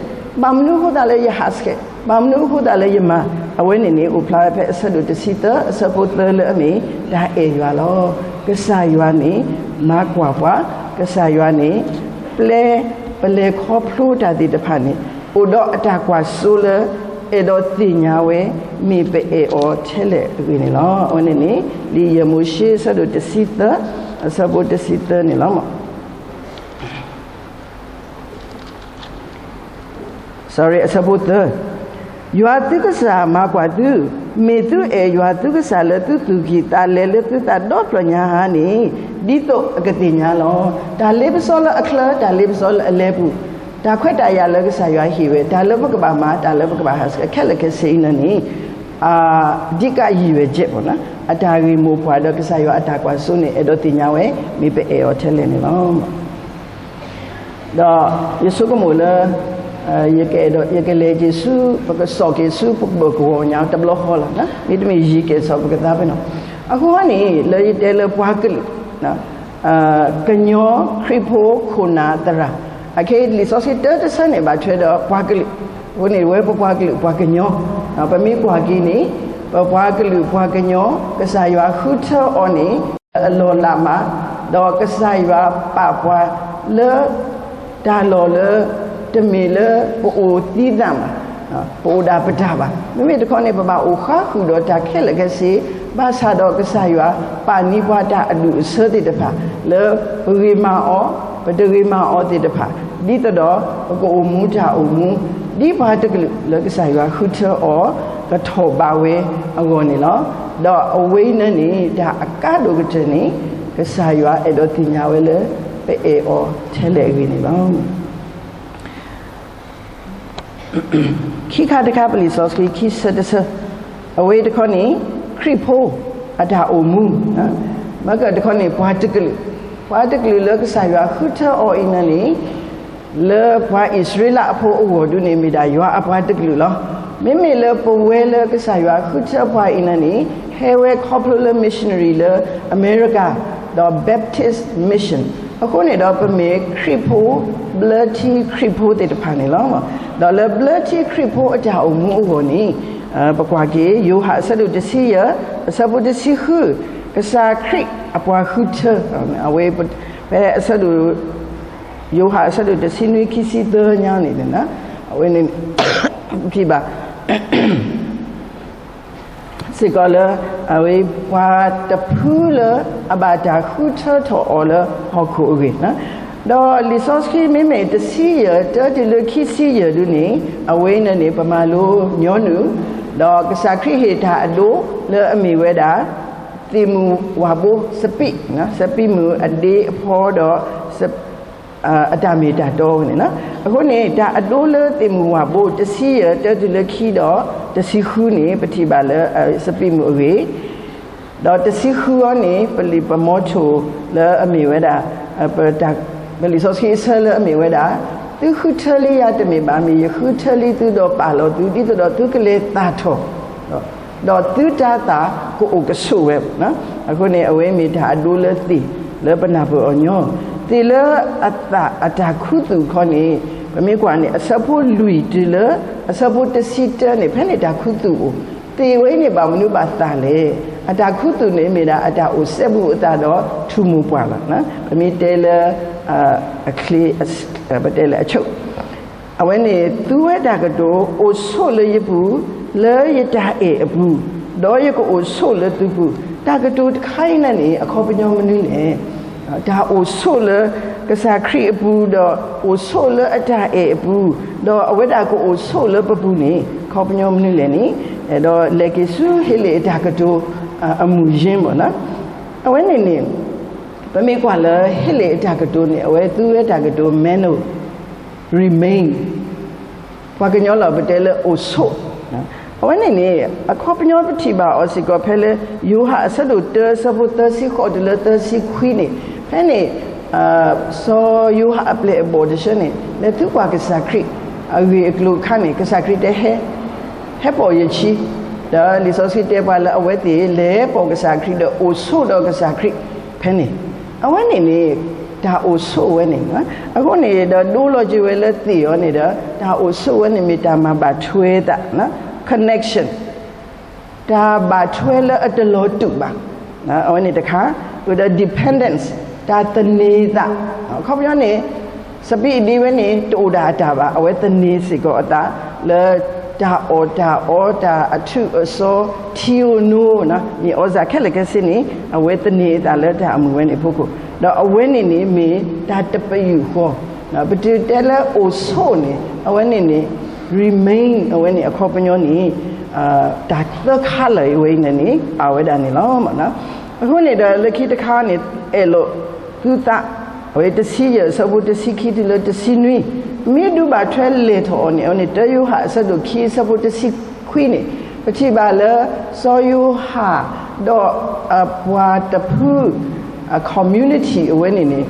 ဘၣ်မနုၤအဃိသတးလၢယဟးဆှဲး, ဘၣ်မနုၤအဃိသတးလၢယမၤ, အဝဲန့ၣ်န့ၣ် အိၣ်ဖျါဝဲဖဲအဆၢဒိၣ်တဆံသၢ အဆၢဖိသၢလၢအမ့ၢ် တၢ်အဲၣ်ယွၤလီၤ. ကစၢ်ယွၤန့ၣ် မၤကွၢ်ပှၤ, ကစၢ်ယွၤန့ၣ် ပျဲ ပလဲၤခီဖျိတၢ်သ့ၣ်တဖၣ်န့ၣ် အိၣ်ဒီးအတၢ်ကွၢ်စိလၢ အဲၣ်ဒိးသ့ၣ်ညါဝဲ မ့ၢ်ပအဲၣ်အီၤထဲလဲၣ်အဂ့ၢ်န့ၣ်လီၤ. အဝဲန့ၣ်န့ၣ် လံာ်ယဲၢ်မိၤၡ့ အဆၢဒိၣ်တဆံသၢ အဆၢဖိတဆံသၢန့ၣ်လီၤ. Sorry အဆၢဖိသၢ, ယွၤသုကစၢ်မၤကွၢ်သု, မ့ၢ်သုအဲၣ်ယွၤသုကစၢ်လၢသုသူၣ်ကံၢ်သးလဲလၢသုသးဒီဖျၢၣ်ညါဧါန့ၣ် ဒ်သိးအကသ့ၣ်ညါလီၤ. တၢ်လ့ပစီလၢအချၢ, တၢ်လ့ပစီလၢအလဲပူၤ, တၢ်ခွဲးတၢ်ယာ်လၢကစၢ်ယွၤဟ့ၣ်ဝဲ, တၢ်လၢပကဘၣ်မၤ, တၢ်လၢပကဘၣ်ဟးဆှဲး ခဲလၢာ်ခဲဆ့အံၤန့ၣ်န့ၣ် အဓိကရည်ရွယ်ချက်ပေါ့နော်, အတၢ်ဂ့ၢ်မိၢ်ပှၢ်ဒီးကစၢ်ယွၤအတၢ်ကွၢ်စိန့ၣ် အဲၣ်ဒိးသ့ၣ်ညါဝဲ မ့ၢ်ပအဲၣ်အီၤထဲလဲၣ်န့ၣ်လီၤ. ဒီးယဆိကမိၣ်လၢ ယကအဲၣ်ဒိး ယကလဲၤက့ၤဆူ ပကစိာ်က့ၤဆူ ပကဘၢၣ်ကဝီၤညါတဘျီဃီလီၤ. မ့တမ့ၢ်ယံၤကဲၣ်ဆိးပကသါဖဲနီၤ. အဃိန့ၣ် လၢယတဲလၢပှၤကလုာ် ကညီ ခရံာ်ဖိ ခိၣ်နၢ်သရၣ်, အခဲအံၤလံာ်စီဆှံတၢတဆၢန့ၣ် ဘၣ်ထွဲဒီးပှၤကလုာ်, အဃိန့ၣ် ဝဲပပှၤကလုာ်ပှၤကညီ, ပမ့ၢ်ကွၢ်က့ၤန့ၣ် ပပှၤကလုာ်ပှၤကညီ ကစၢ်ယွၤဃုထၢအီၤန့ၣ် အလီၢ်လၢ်မး, ဒီးကစၢ်ယွၤပာ်ပှၤလၢ တၢ်လီၢ်လၢ တမ့ၢ်လၢပအိၣ်သံသးမး, ပအိၣ်ဒၣ်ပတၢ်ဘၣ်. မ့မ့ၢ်တခီန့ၣ် ပဘၣ်အိၣ်ဃါဃုာ်ဒီးတၢ်ခဲလၢာ်ခဲဆ့, ဘၣ်ဆၣ်ဒီးကစၢ်ယွၤပာ်န့ၢ်ပှၤတၢ်အဒူၣ်အဆၢသ့ၣ်တဖၣ် လၢပဂ့ၤမၤအီၤ, ပတဂ့ၤမၤအီၤသ့ၣ်တဖၣ်, ဒ်သိးဒီးပကအိၣ်မူတၢ်အိၣ်မူ ဒ်ပှၤတကလုာ်လၢကစၢ်ယွၤဃုထၢအီၤ ကထီၣ်ဘးဝဲအဂီၢ်န့ၣ်လီၤ. ဒီးအဝဲအံၤန့ၣ်န့ၣ် တၢ်အကါဒိၣ်ကတၢၢ်န့ၣ် ကစၢ်ယွၤအဲၣ်ဒိးသ့ၣ်ညါဝဲလၢ ပအဲၣ်အီၤထဲလဲၣ်အဂ့ၢ်န့ၣ်လီၤ. ခံခါတခါပလံာ်စီဆှံခံဆၢတဆၢ, အဝဲတခီန့ၣ် ခရံာ်ဖိအတၢ်အိၣ်မူ, မ့ၢ်ကတခီန့ၣ် ပှၤတကလုာ်, ပှၤတကလုာ်လၢကစၢ်ယွၤဃုထၢအီၤအံၤန့ၣ်န့ၣ် လၢပှၤအံၣ်စရ့လးအဖိအဂီၢ်ဒုန့ၣ် မ့ၢ်ဒၣ်ယွၤအပှၤတကလုာ်လီၤ. မ့မ့ၢ်လၢပဝဲလၢကစၢ်ယွၤဃုထၢပှၤအံၤန့ၣ်န့ၣ် ဟဲဝဲခီဖျိလၢ missionary လၢ America ဒီး Baptist Mission အဃိန့ၣ်ဒီး ပမ့ၢ်ခရံာ်ဖိ ဘျၢထံခရံာ်ဖိသ့ၣ်တဖၣ်န့ၣ်လီၤ. ဒီးလၢဘျၢထံခရံာ်ဖိအတၢ်အိၣ်မူအဂီၢ်န့ၣ် ပကွၢ်က့ၤ ယိၤဟၣ်အဆၢဒိၣ်တဆံယဲၢ် အဆၢဖိတဆံဃု, ကစၢ်ခရံာ်အပှၤဃုထၢ, အဝဲ ဖဲအဆၢဒိၣ် ယိၤဟၣ်အဆၢဒိၣ်တဆံနွံ ခံဆံသၢညါန့ၣ်န့ၣ် အဝဲန့ၣ် ထံၣ်ဘၣ် စ့ၢ်ကီးလၢ အဝဲပှၤတဖုလၢအဘၣ်တၢ်ဃုထၢထီၣ်အီၤလၢဟီၣ်ခိၣ်အဂ့ၢ်, ဒီးလံာ်စီဆှံမ့မ့ၢ်တဆံယဲၢ် တၢတုၤလၢခံဆံယဲၢ်ဒုန့ၣ် အဝဲန့ၣ်န့ၣ် ပမၤလိညီနုၢ်, ဒီးကစၢ်ခရံာ်ဟ့ၣ်တၢ်အဒိလၢအမ့ၢ်ဝဲဒၣ် သ့ၣ်မုၢ်ဝၣ်ဘိ စပံး, စပံးမုၢ်အဒ့အဖီဒီး အတၢ်မ့ၢ်တၢ်တီဝဲန့ၣ်လီၤ. အဃိန့ၣ် တၢ်အဒိလၢသ့ၣ်မုၢ်ဝၣ်ဘိ တဆံယဲၢ် တၢတုၤလၢခံဒီး တဆံဃုန့ၣ် ပထံၣ်ဘၣ်လၢ စပံးမုၢ်အဂ့ၢ်, ဒီးတဆံဃုအံၤန့ၣ် ပလံာ်ပမီထိၣ်လၢအမ့ၢ်ဝဲဒၣ် ပလံာ်စီဆှံအဆၢလၢအမ့ၢ်ဝဲဒၣ်, သုဃုထၢလံယၤတမ့ၢ်ဘၣ်, မ့ၢ်ယဃုထၢလံသုဒီးပာ်လီၤသု ဒ်သိးဒီးသုကလဲၤသၣ်ထီၣ် ဒီးသုတၤသၣ်ကအိၣ်ကဆိးဝဲ. အဃိန့ၣ် အဝဲမ့ၢ်တၢ်အဒိလၢသ့ၣ်လၢပနၢ်ပၢၢ်အီၤညီ, သ့ၣ်လၢအသၣ်အတၢ်ခူသူၣ်ခီန့ၣ် ပမ့ၢ်ကွၢ်န့ၣ် အဆၢဖိလွံၢ်တုၤလၢ အဆၢဖိတဆံတၢန့ၣ် ဖဲန့ၣ်တၢ်ခူသူၣ်အိၣ်, သ့ၣ်ဝဲအံၤန့ၣ် ဘၣ်မနုၤဘၣ်သၣ်လဲၣ်. အတၢ်ခူသူၣ်န့ၣ် မ့ၢ်ဒၣ်အတၢ်အိၣ်စဲဘူးအသးဒီးထူၣ်မိၢ်ပှၢ်လီၤ. ပမ့ၢ်တဲလၢ အချ့ ပတဲလၢအဆိ အဝဲန့ၣ် သူဝဲတၢ်ကတိၤ အိၣ်ဆိးလၢယပူၤ လၢယတၢ်အဲၣ်အပူၤ, ဒီးယကအိၣ်ဆိးလၢသုပူၤ, တၢ်ကတိၤတခါအံၤန့ၣ်န့ၣ် အခီပညီမနုၤလဲၣ်. တၢ်အိၣ်ဆိးလၢကစၢ်ခရံာ်အပူၤ ဒီးအိၣ်ဆိးလၢအတၢ်အဲၣ်အပူၤ, ဒီးအဝဲဒၣ်ကအိၣ်ဆိးလၢပပူၤန့ၣ် အခီပညီမနုၤလဲၣ်န့ၣ်, ဒီးလဲၤက့ၤဆူဟ့လ့ၣ်အတၢ်ကတိၤ အမုၢ်ယ့ၢ်ဘၣ်န့ၣ် အဝဲန့ၣ်န့ၣ် ပမ့ၢ်ကွၢ်လၢဟ့လ့ၣ်အတၢ်ကတိၤန့ၣ် အဝဲသူဝဲတၢ်ကတိၤ meno, remain, ပှၤကညီလီၤပတဲလၢအိၣ်ဆိး, အဝဲန့ၣ်န့ၣ် အခီပညီပထံၣ်ဘၣ်အီၤစ့ၢ်ကီးဖဲလၢ ယိၤဟၣ်အဆၢဒိၣ်တၢ အဆၢဖိသၢဆံဃိးတုၤလၢသၢဆံခွံန့ၣ်, ဖဲန့ၣ် စီၤယိၤဟၣ်အပျဲၢ်အဘီၣ်တဆၢန့ၣ် လဲၤသံကွၢ်ကစၢ်ခရံာ် အဂ့ၢ်အကျိၤအခါန့ၣ် ကစၢ်ခရံာ်တဲ ဟဲ, ဟဲပိာ်ယခံ, ဒီးလံာ်စီဆှံတဲပှၤလၢအဝဲသ့ၣ်လဲၤပိာ်ကစၢ်ခရံာ် ဒီးအိၣ်ဆိးဒီးကစၢ်ခရံာ်ဖဲန့ၣ်, အဝဲန့ၣ်န့ၣ် တၢ်အိၣ်ဆိးဝဲန့ၣ်, အဃိန့ၣ်ဒီးဒိလီၤက့ၤဝဲလၢသ့ၣ်အီၤန့ၣ်ဒီး တၢ်အိၣ်ဆိးဝဲန့ၣ်မ့ၢ်တၢ်မၤဘၣ်ထွဲသး, connection, တၢ်ဘၣ်ထွဲလၢအတလီၤတူာ်ဘၣ်, အဝဲန့ၣ်တခါ, ဒီး dependence, တၢ်သန့ၤသး, အခီပညီန့ၣ် စပံးအဒ့ဝဲန့ၣ် တအိၣ်ဒၣ်အတၢ်ဘၣ်, အဝဲသန့ၤစ့ၢ်ကီးအသး လၢတၢ်အီၣ်တၢ်အီ တၢ်အထူၣ်အစီ ထံဧိၤနိဧိၤ, မ့ၢ်အီၣ်စၢ်ခဲလၢာ်ခဲဆ့န့ၣ် အဝဲသန့ၤအသးလၢတၢ်အမုာ်ဝဲန့ၣ်အဖီခိၣ်, ဒီးအဝဲန့ၣ်န့ၣ်မ့ၢ်တၢ်တပယူာ်ဃီ, ပတုၤတဲလၢအိၣ်ဆိးန့ၣ် အဝဲန့ၣ်န့ၣ် remain အဝဲန့ၣ်အခီပညီန့ၣ် တၢ်သၢခါလၢာ်အဝဲအံၤန့ၣ်န့ၣ် အဝဲဒၣ်န့ၣ်လီၤ. အဃိန့ၣ်ဒီးလၢခံတခါန့ၣ် အဲၣ်လိာ်သုသး, အဝဲတဆံယဲၢ် အဆၢဖိတဆံခံတုၤလၢတဆံနွံ, မ့ၢ်ဒုးဘၣ်ထွဲလဲၤထီၣ်အီၤန့ၣ် အဝဲန့ၣ် တၢယိၤဟၣ်အဆၢဒိၣ်ခံ အဆၢဖိတဆံခွံန့ၣ် ပထံၣ်ဘၣ်လၢ စီၤယိၤဟၣ် ဒီးအပှၤတဖု အ community အဝဲန့ၣ်န့ၣ်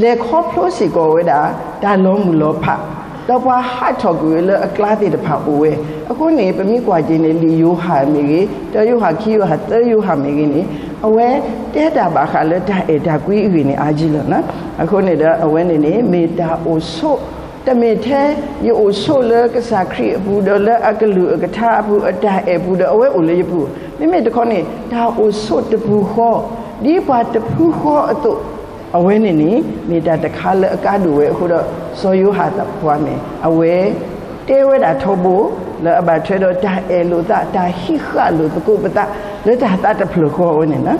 လဲၤခီဖျိစ့ၢ်ကီးဝဲဒၣ် တၢ်လီၤမုၢ်လီၤဖး, ဒီးပှၤဟးထီၣ်ကွံာ်ဝဲလၢအကျါသ့ၣ်တဖၣ်အိၣ်ဝဲ, အဃိန့ၣ် ပမ့ၢ်ကွၢ်က့ၤန့ၣ် လံာ်ယိၤဟၣ်မ့ၢ်ဂ့ၤ, တၢယိၤဟၣ် ခံယိၤဟၣ် သၢယိၤဟၣ်မ့ၢ်ဂ့ၤန့ၣ် အဝဲတဲတၢ်ဘၣ်ဃးလၢတၢ်အဲၣ်တၢ်ကွံအဂ့ၢ်န့ၣ် အါကံလီၤ. အဃိန့ၣ်ဒီးအဝဲန့ၣ်န့ၣ် မ့ၢ်တၢ်အိၣ်ဆိး, တမ့ၢ်ထဲယအိၣ်ဆိးလၢကစၢ်ခရံာ်အပူၤ ဒီးလၢအကလုၢ်အကထါအပူၤ အတၢ်အဲၣ်ပူၤဒီးအဝဲအိၣ်လၢယပူၤ, မ့မ့ၢ်တခီန့ၣ် တၢ်အိၣ်ဆိးတပူၤဃီ, ဒ်ပှၤတဖုဃီအသိး, အဝဲန့ၣ်န့ၣ် မ့ၢ်တၢ်တခါလၢအကါဒိၣ်ဝဲအဃိဒီး စီၤယိၤဟၣ်သးပှၢ်မ့ၢ် အဝဲ တဲဝဲဒၣ်ထီဘိ လၢအဘၣ်ထွဲဒီးတၢ်အဲၣ်လိာ်သး တၢ်ဟံးဃာ်လိာ်သကိးပသး လၢတၢ်သးတဖျၢၣ်ဃီဝဲန့ၣ်လီၤ.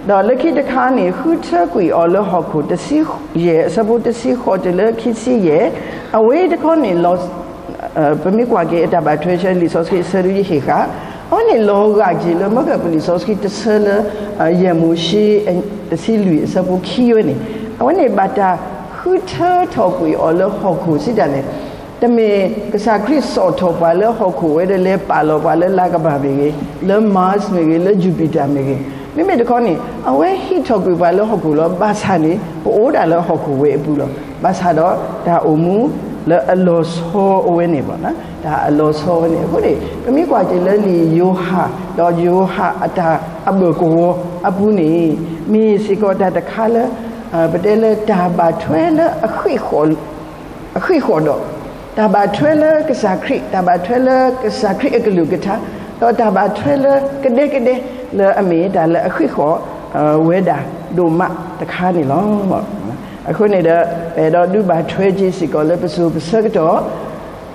ဒီးလၢခံတခါန့ၣ် ဃုထၢကွံာ်အီၤလၢဟီၣ်ခိၣ်တဆံယဲၢ် အဆၢဖိတဆံဃိးတုၤလၢခံဆံယဲၢ်, အဝဲတခီန့ၣ် ပမ့ၢ်ကွၢ်က့ၤအတၢ်ဘၣ်ထွဲဆၢ လံာ်စီဆှံအဆၢဒ်ယဟ့ၣ်ဃာ်, အဝဲန့ၣ်လီၤဂာ်က့ၤလၢမၢကၢၢ်ပလံာ်စီဆှံတဆၢလၢ ယဲၢ်မိၤၡ့ တဆံလွံၢ်အဆၢဖိခံဝဲန့ၣ်, အဝဲန့ၣ်ဘၣ်တၢ်ဃုထၢထီၣ်ကွံာ်အီၤလၢဟီၣ်ခိၣ်စံးတၢ်န့ၣ်, တမ့ၢ်ကစၢ်ခရံာ်စိာ်ထီၣ်ပှၤလၢဟီၣ်ခိၣ်ဝဲဒီးလဲၤပာ်လီၤပှၤလၢလါကဘၣ်မ့ၢ်ဂ့ၤ, လၢ Mars မ့ၢ်ဂ့ၤ, လၢ Jupiter မ့ၢ်ဂ့ၤ, မ့မ့ၢ်တခီန့ၣ် အဝဲဟံးထီၣ်ကွံာ်ပှၤလၢဟီၣ်ခိၣ်လီၤ. ဘၣ်ဆၣ်န့ၣ် ပအိၣ်ဒၣ်လၢဟီၣ်ခိၣ်ဝဲအပူၤလီၤ. ဘၣ်ဆၣ်ဒီးတၢ်အိၣ်မူလၢအလီၤဆီအဝဲန့ၣ်ဘၣ်, တၢ်အလီၤဆီဝဲန့ၣ်အဃိန့ၣ် ပမ့ၢ်ကွၢ်က့ၤလၢလံာ်ယိၤဟၣ် ဒီးယိၤဟၣ်အတၢ်အဘၢၣ်ကဝီၤအပူၤန့ၣ် မ့ၢ်စ့ၢ်ကီးတၢ်တခါလၢ ပတဲလၢတၢ်ဘၣ်ထွဲလၢ အဃံးဃီၣ်ဒီး တၢ်ဘၣ်ထွဲလၢကစၢ်ခရံာ်, တၢ်ဘၣ်ထွဲလၢကစၢ်ခရံာ်အကလုၢ်ကထါ, ဒီးတၢ်ဘၣ်ထွဲလၢကဒဲကဒဲ လၢအမ့ၢ်တၢ်လၢအဃံးဃီၣ်ဝဲဒၣ်ဒိၣ်မးတခါန့ၣ်လီၤ. အဃိန့ၣ်ဒီး ပအဲၣ်ဒိးဒုးဘၣ်ထွဲက့ၤစ့ၢ်ကီးလၢပစိၤပဆၢကတီၢ်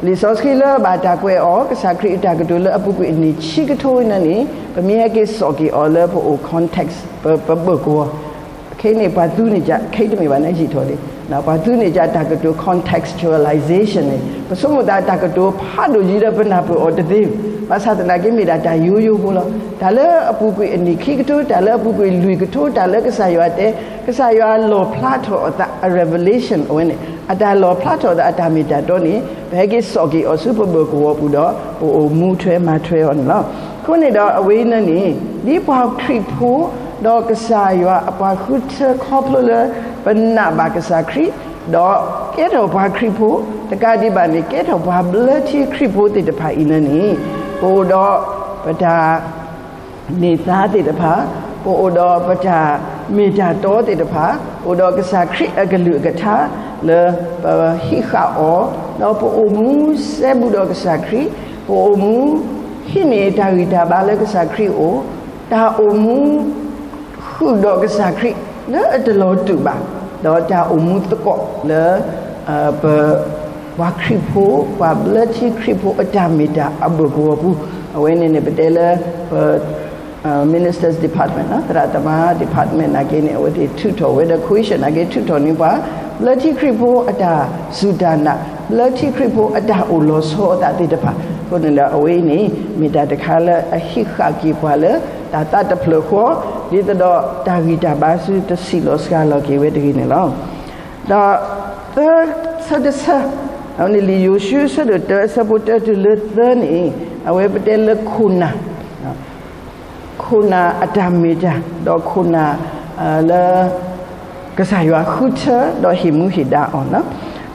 လံာ်စီဆှံလၢဘၣ်တၢ်ကွဲးအီၤ ကစၢ်ခရံာ်အတၢ်ကတိၤလၢအပူၤကွံာ်အနံၣ်ခံကထိဝဲန့ၣ်န့ၣ် ပမ့ၢ်ဟဲက့ၤစိာ်က့ၤအီၤလၢပအိၣ် context ပ ပဘၢၣ်ကဝီၤ, ခဲအံၤန့ၣ် ပှၤသူန့ၢ်က ခဲအံၤတမ့ၢ်ဘၣ်န့ၣ် ယံာ်ထီၣ်လံ, ပှၤသူန့ၢ်ကတၢ်ကတိၤ contextualization န့ၣ် ပဆိကမိၣ်သးတၢ်ကတိၤဖးဒိၣ်ယံၤဒီးပနၢ်ပၢၢ်အီၤတသ့, ဘၣ်ဆၣ်သနာ်က့မ့ၢ်ဒၣ်တၢ်ယိယိဖိလီၤ. တၢ်လၢအပူၤကွံာ်အနံၣ်ခံကထိ, တၢ်လၢအပူၤကွံာ်လွံၢ်ကထိ, တၢ်လၢကစၢ်ယွၤတဲ, ကစၢ်ယွၤလီၣ်ဖျါထီၣ်အသး အ revelation အဝဲန့ၣ် အတၢ်လီၣ်ဖျါထီၣ်အသးအတၢ်မ့ၢ်တၢ်တီန့ၣ် ပဟဲက့ၤစိာ်က့ၤအီၤဆူပဘၢၣ်ကဝီၤပူၤဒီး ပအိၣ်မူထွဲမၤထွဲအီၤန့ၣ်လီၤ. အဃိန့ၣ်ဒီးအဝဲအံၤန့ၣ်န့ၣ် ဒ်ပှၤခရံာ်ဖိ ဒီးကစၢ်ယွၤအပှၤဃုထၢခီဖျိလၢ ပနာ်ဘၣ်ကစၢ်ခရံာ်, ဒီးကဲထီၣ်ပှၤခရံာ်ဖိ, တကးဒံးဘၣ်န့ၣ် ကဲထီၣ်ပှၤဘျၢထံခရံာ်ဖိသ့ၣ်တဖၣ်အံၤန့ၣ်န့ၣ် ပအိၣ်ဒီးပတၢ် န့ၢ်သါသ့ၣ်တဖၣ်, ပအိၣ်ဒီးပတၢ်မ့ၢ်တၢ်တီသ့ၣ်တဖၣ်, ပအိၣ်ဒီးကစၢ်ခရံာ်အကလုၢ်အကထါ လၢပဟံးဃာ်အီၤ, ဒီးပအိၣ်မူစဲဘူးဒီးကစၢ်ခရံာ်, ပအိၣ်မူဟံးန့ၢ်တၢ်ဂံၢ်တၢ်ဘါလၢကစၢ်ခရံာ်အအိၣ်, တၢ်အိၣ်မူ ဃုာ်ဒီးကစၢ်ခရံာ်လၢအတလီၤတူာ်ဘၣ်, ဒီးတၢ်အိၣ်မူသကိးလၢ ပ ပှၤခရံာ်ဖိ, ပှၤဘျၢထံခရံာ်ဖိအတၢ်မ့ၢ်တၢ်အဘၢၣ်ကဝီၤပူၤ, အဝဲန့ၣ်န့ၣ် ပတဲလၢ ပ ministers department သရၣ်သမါ department နာ်က့န့ၣ် အဝဲသ့ၣ်ထုးထီၣ်ဝဲဒီး question နာ်က့ ထုးထီၣ်န့ၢ်ပှၤဘျၢထံခရံာ်ဖိအတၢ်စူၢ်တၢ်နာ်, ဘျၢထံခရံာ်ဖိအတၢ်အိၣ်လီၤဆီအသးသ့ၣ်တဖၣ်, အဃိန့ၣ်ဒီးအဝဲအံၤန့ၣ် မ့ၢ်တၢ်တခါလၢအဟံးဃာ်က့ၤပှၤလၢတၢ် တၢ်သးတဖျၢၣ်ဃီ, ဒ်သိးဒီးတၢ်ဂံၢ်တၢ်ဘါဆူတဆံးလီၤစှၤလီၤက့ၤဝဲတဂ့ၤန့ၣ်လီၤ. ဒီးသၢဆၢတဆၢ, အဝဲန့ၣ်လံာ်ယိၤၡူအဆၢဒိၣ်တၢအဆၢဖိတၢတုၤလၢသၢန့ၣ်, အဝဲပတဲလၢခိၣ်နၢ် ခိၣ်နၢ်အတၢ်မ့ၢ်တၢ် ဒီးခိၣ်နၢ် လၢ ကစၢ်ယွၤဃုထၢဒီးဟ့ၣ်မူဟ့ၣ်ဒါအီၤ,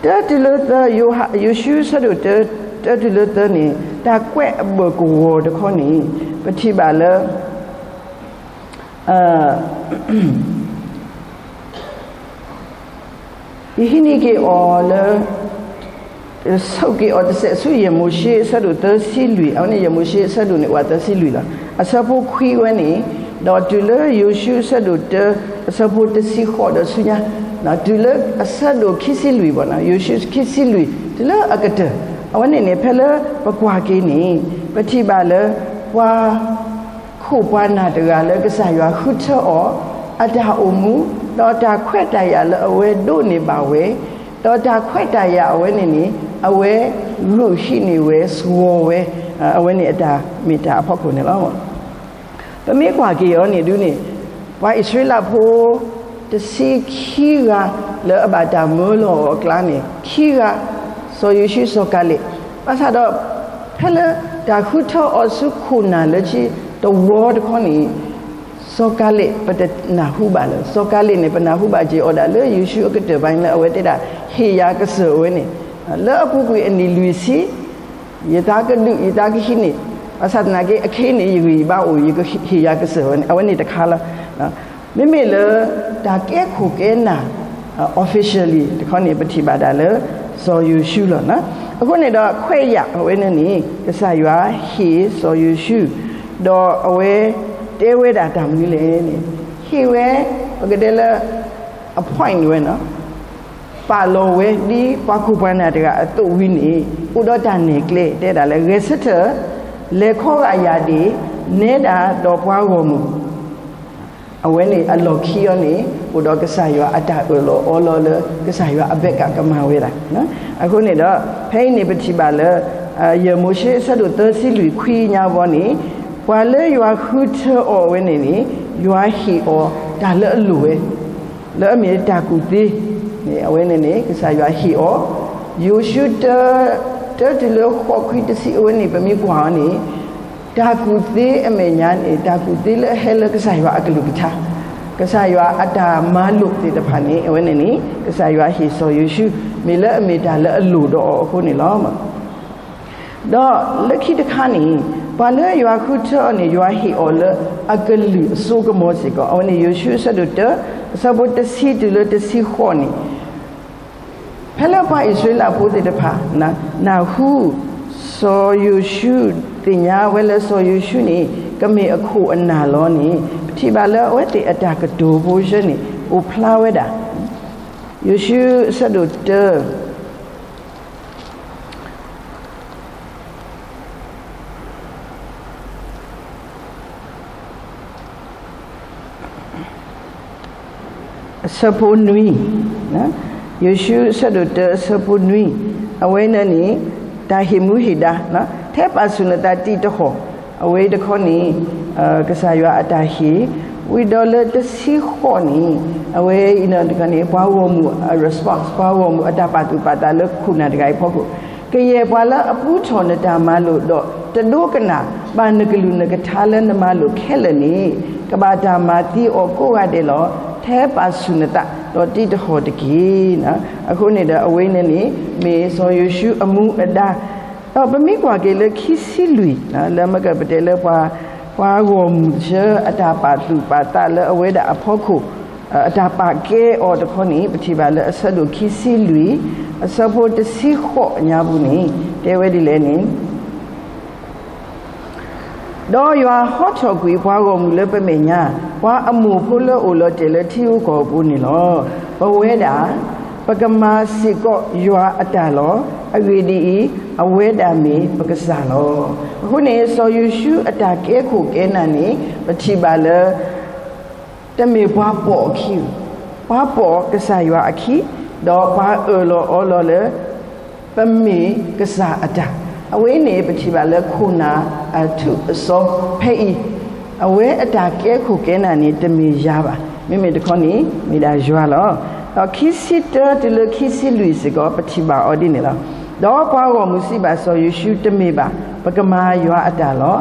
တၢတုၤလၢသၢ, ယိၤဟၣ်, ယိၤၡူအဆၢဒိၣ်တၢ တၢတုၤလၢသၢန့ၣ် တၢ်ကွဲးအဘၢၣ်ကဝီၤတခီန့ၣ် ပထံၣ်ဘၣ်လၢ ယဟံးန့ၢ်က့ၤအီၤလၢ ဆိးက့ၤအီၤတစဲးဆူယဲၢ်မိၤၡ့အဆၢဒိၣ်သၢဆံလွံၢ်, အဝဲန့ၣ်ယဲၢ်မိၤၡ့အဆၢဒိၣ်န့ၣ် အိၣ်သၢဆံလွံၢ်လီၤ. အဆၢဖိခွံဝဲန့ၣ်, ဒီးတုၤလၢယိၤၡူအဆၢဒိၣ်တၢ အဆၢဖိတဆံဃိးဒီးဆူညါ, တုၤလၢအဆၢဒိၣ်ခံဆံလွံၢ်ဘၣ်, ယိၤၡူခံဆံလွံၢ် တုၤလၢအကတၢၢ်, အဝဲန့ၣ်န့ၣ် ဖဲလၢပကွၢ်က့ၤန့ၣ် ပထံၣ်ဘၣ်လၢ ပှၤ ခိၣ်ပှၤနၢ်တဂၤလၢကစၢ်ယွၤဃုထၢအီၤ, အတၢ်အိၣ်မူ, ဒီးတၢ်ခွဲးတၢ်ယာ်လၢအဝဲဒိးန့ၢ်ဘၣ်ဝဲ, ဒီးတၢ်ခွဲးတၢ်ယာ်အဝဲန့ၣ်န့ၣ် အဝဲဂုာ်ဟံးန့ၢ်ဝဲ စှီၤဝဲ, အဝဲန့ၣ်အတၢ်မ့ၢ်တၢ်အဖီခိၣ်န့ၣ်လီၤ. ပမ့ၢ်ကွၢ်က့ၤအီၤန့ၣ်ဒုန့ၣ်, ပှၤအံၣ်စရ့လးဖိ တဆံခံဂၤလၢအဘၣ်တၢ်မၢလီၤအီၤအကျါန့ၣ် ခံဂၤ, စီၤယိၤၡူ စီၤကၤလ့း, ဘၣ်ဆၣ်ဒီး ဖဲလၢတၢ်ဃုထၢအီၤဆူခိၣ်နၢ်လၢခံတဝီတခီန့ၣ် စီၤကၤလ့း ပတနၢ်ဟူဘၣ်လၢၤ, စီၤကၤလ့းန့ၣ် ပနၢ်ဟူဘၣ်က့ၤအီၤဒၣ်လၢယိၤၡူအကတၢၢ်ဘၣ်န့ၣ်လၢအဝဲတဲဒၣ် ဟ့ၣ်ယၤကစၢၢ်ဝဲန့ၣ်, လၢအပူၤကွံာ်အနံၣ်လွံၢ်ဆံ ယသးကဒုး ယသးကဟံးန့ၢ်, ဘၣ်ဆၣ်သနာ်က့ အခဲအံၤန့ၣ် ယဂံၢ်ယဘါအိၣ် ယကဟ့ၣ်ယၤကစၢၢ်ဝဲန့ၣ် အဝဲန့ၣ်တခါလီၤ. မ့မ့ၢ်လၢ တၢ်ကဲခိၣ်ကဲနၢ် officially တခီန့ၣ် ပထံၣ်ဘၣ်ဒၣ်လၢ စီၤယိၤၡူလီၤ. အဃိန့ၣ်ဒီး ခွဲးယာ်အဝဲန့ၣ်န့ၣ် ကစၢ်ယွၤဟ့ၣ်စီၤယိၤၡူ, ဒီးအဝဲတဲဝဲဒၣ်တၢ်မနုၤလဲၣ်န့ၣ်, ဟ့ၣ်ဝဲ ပကတဲလၢ appoint ဝဲ ပာ်လီၤဝဲဒ်ပှၤခိၣ်ပှၤနၢ်တဂၤအသိးဝံၤန့ၣ် အိၣ်ဒီးတၢ်နဲၣ်ကျဲ တဲဒၣ်လၢ ဂဲၤဆၢထၢၣ် လဲၤခီဂာ်ယၢ်ဒ့ၣ် နဲဒၣ်ဒီးပှၤဂီၢ်မုၢ်, အဝဲန့ၣ်အလီၢ်ခံအီၤန့ၣ် အိၣ်ဒီးကစၢ်ယွၤအတၢ်အၢၣ်လီၤအီလီၤလၢ ကစၢ်ယွၤအဘဲၣ်ကးကမၤဝဲဒၣ်. အဃိန့ၣ်ဒီး ဖဲအံၤန့ၣ် ပထံၣ်ဘၣ်လၢ ယဲၢ်မိၤၡ့အဆၢဒိၣ်သၢဆံလွံၢ်ခွံညါဘီန့ၣ်, ပှၤလၢယွၤဃုထၢအီၤဝဲန့ၣ်န့ၣ် ယွၤဟ့ၣ်အီၤတၢ်လၢအလိၣ်ဝဲ လၢအမ့ၢ်တၢ်ကူၣ်သ့, အဝဲန့ၣ်န့ၣ် ကစၢ်ယွၤဟ့ၣ်အီၤ, ယိၤၡူတၢ, တၢတုၤလၢဃိးခွံတဆံအဝဲန့ၣ် ပမ့ၢ်ကွၢ်အီၤန့ၣ်, တၢ်ကူၣ်သ့အမဲာ်ညါန့ၣ် တၢ်ကူၣ်သ့လၢအဟဲလၢကစၢ်ယွၤအကလုၢ်ကထါ, ကစၢ်ယွၤအတၢ်မၤလိာ်သ့ၣ်တဖၣ်န့ၣ် အဝဲန့ၣ်န့ၣ် ကစၢ်ယွၤဟ့ၣ်စီၤယိၤၡူ မ့ၢ်လၢအမ့ၢ်တၢ်လၢအလိၣ်ဒီးအီၤအဃိန့ၣ်လီၤ. ဒီးလၢခံတခါန့ၣ် ပှၤလၢယွၤဃုထၢအီၤန့ၣ် ယွၤဟ့ၣ်အီၤလၢအကလုၢ်အစိကမီၤစ့ၢ်ကီး, အဝဲန့ၣ်ယိၤၡူအဆၢဒိၣ်တၢ အဆၢဖိတဆံတုၤလၢတဆံဃိးန့ၣ်, ဖဲလၢပှၤအံၣ်စရ့လးဖိသ့ၣ်တဖၣ် နၢ်ဟူ စီၤယိၤၡူ သ့ၣ်ညါဝဲလၢစီၤယိၤၡူန့ၣ် ကမ့ၢ်အခိၣ်အနၢ်လီၤန့ၣ် ပထံၣ်ဘၣ်လၢအဝဲသ့ၣ်အတၢ်ကတိၤဖိဆၢန့ၣ် အိၣ်ဖျါဝဲဒၣ်. ယိၤၡူအဆၢဒိၣ်တၢ အဆၢဖိနွံ, ယိၤၡူအဆၢဒိၣ်တၢအဆၢဖိနွံ, အဝဲန့ၣ်န့ၣ် တၢ်ဟ့ၣ်မူဟ့ၣ်ဒါ ထဲပာ်ဆူၣ်နသးတံၢ်တဟီၣ်, အဝဲတခီန့ၣ် ကစၢ်ယွၤအတၢ်ဟ့ၣ်, ဝံၤဒီးလၢတဆံဃိးန့ၣ် အဝဲအံၤန့ၣ် ပှၤဂီၢ်မုၢ်အ response ပှၤဂီၢ်မုၢ်အတၢ်ပာ်သူၣ်ပာ်သးလၢခိၣ်နၢ်တဂၤအံၤအဖီခိၣ်, ကယဲၢ်ပှၤလၢအပူထီၣ်နတၢ်မၤလိာ်ဒီး တဒိကနၣ်ဘၣ်နကလုၢ်နကထါလၢနမၤလိာ်ခဲလၢာ်န့ၣ် ကဘၣ်တၢ်မၤသံအီၤကိးဂၤဒဲးလီၤ. ထဲပာ်ဆူၣ်နသးဒီးတံၢ်တဟီၣ်တက့ၢ်. အဃိန့ၣ်ဒီးအဝဲန့ၣ်န့ၣ် မ့ၢ်စီၤယိၤၡူအမူအဒါ ဒီးပမ့ၢ်ကွၢ်က့ၤလၢခံဆံလွံၢ် လၢမ့ၢ်ကပတဲလၢပှၤ ပှၤဂီၢ်မုၢ်ဆၢအတၢ်ပာ်သူၣ်ပာ်သးလၢအဝဲဒၣ်အဖီခိၣ် အတၢ်ပာ်ကဲအီၤတခီန့ၣ် ပထံၣ်ဘၣ်လၢအဆၢဒိၣ်ခံဆံလွံၢ် အဆၢဖိတဆံဃိးညါပူၤန့ၣ် တဲဝဲဒ်လဲၣ်န့ၣ် ဒီးယွၤဟီထီၣ်ကွံာ်ပှၤဂီၢ်မုၢ်လၢပမဲာ်ညါ, ပှၤအမိၢ်ဖိလၢအိၣ်လီၤတဲာ်လၢထံဂုၤကီၢ်ဂၤအပူၤန့ၣ်လီၤ. ပဝဲဒၣ် ပကမၤစ့ၢ်ကီးယွၤအတၢ်လီၤ. အဂ့ၢ်ဒ်အံၤ, အဝဲဒၣ်မ့ၢ်ပကစၢ်လီၤ. အဃိန့ၣ် စီၤယိၤၡူအတၢ်ကဲခိၣ်ကဲနၢ်န့ၣ် ပထံၣ်ဘၣ်လၢ တမ့ၢ်ပှၤပိာ်အခံဘၣ်, ပှၤပိာ်ကစၢ်ယွၤအခံ, ဒီးပှၤအၢၣ်လီၤအီလီၤလၢ ပမ့ၢ်ကစၢ်အတၢ်, အဝဲအံၤန့ၣ် ပထံၣ်ဘၣ်လၢခိၣ်နၢ်အထူးအစီၤဖဲအံၤ, အဝဲအတၢ်ကဲခိၣ်ကဲနၢ်န့ၣ် တမ့ၢ်ယၤဘၣ်, မ့မ့ၢ်တခီန့ၣ် မ့ၢ်ဒၣ်ယွၤလီၤ. ဒီးခံဆံတၢတုၤလၢခံဆံလွံၢ်စ့ၢ်ကီး ပထံၣ်ဘၣ်အီၤဒ်န့ၣ်လီၤ. ဒီးပှၤဂီၢ်မုၢ်စံးဘၣ်စီၤယိၤၡူ, တမ့ၢ်ဘၣ်, ပကမၤယွၤအတၢ်လီၤ.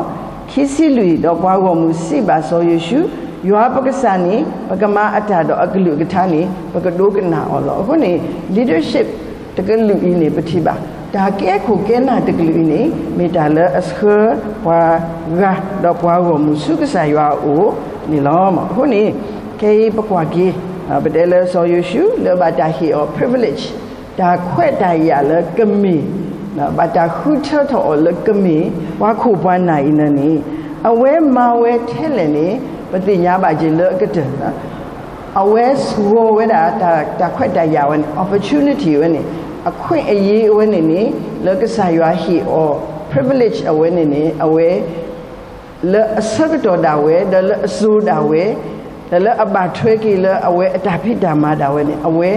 ခံဆံလွံၢ်, ဒီးပှၤဂီၢ်မုၢ်စံးဘၣ်စီၤယိၤၡူ, ယွၤပကစၢ်န့ၣ် ပကမၤအတၢ်ဒီးအကလုာ်အကထါန့ၣ် ပကဒိကနၣ်အီၤလီၤ. အဃိန့ၣ် leadership တကလုာ်အံၤန့ၣ် ပထံၣ်ဘၣ် တၢ်ကဲခိၣ်ကဲနၢ်တကလုာ်အံၤန့ၣ် မ့ၢ်တၢ်လၢအဆှၢပှၤဂၤ ဒီးပှၤဂီၢ်မုၢ်ဆူကစၢ်ယွၤအအိၣ်န့ၣ်လီၤ. အဃိန့ၣ် ခဲအံၤပကွၢ်က့ၤ ပတဲလၢစီၤယိၤၡူလၢဘၣ်တၢ်ဟ့ၣ်အီၤ privilege တၢ်ခွဲးတၢ်ယာ်လၢကမ့ၢ် ဘၣ်တၢ်ဃုထၢထီၣ်အီၤလၢကမ့ၢ် ပှၤခိၣ်ပှၤနၢ်အံၤန့ၣ်န့ၣ် အဝဲမၤဝဲထဲလဲၣ်န့ၣ် ပသ့ၣ်ညါဘၣ်က့ၤလၢအကတၢၢ် အဝဲဆှၢဝဲဒၣ် တၢ်ခွဲးတၢ်ယာ်ဝဲန့ၣ် opportunity ဝဲန့ၣ် အခွင့်အရေး အဝဲန့ၣ်န့ၣ် လၢကစၢ်ယွၤဟ့ၣ်အီၤ privilege အဝဲန့ၣ်န့ၣ် အဝဲ လၢအဆၢကတီၢ်ဒၣ်ဝဲ ဒီးလၢအစိၤဒၣ်ဝဲ ဒီးလၢအဘၣ်ထွဲက့ၤလၢအဝဲအတၢ်ဖံးတၢ်မၤဒၣ်ဝဲန့ၣ် အဝဲ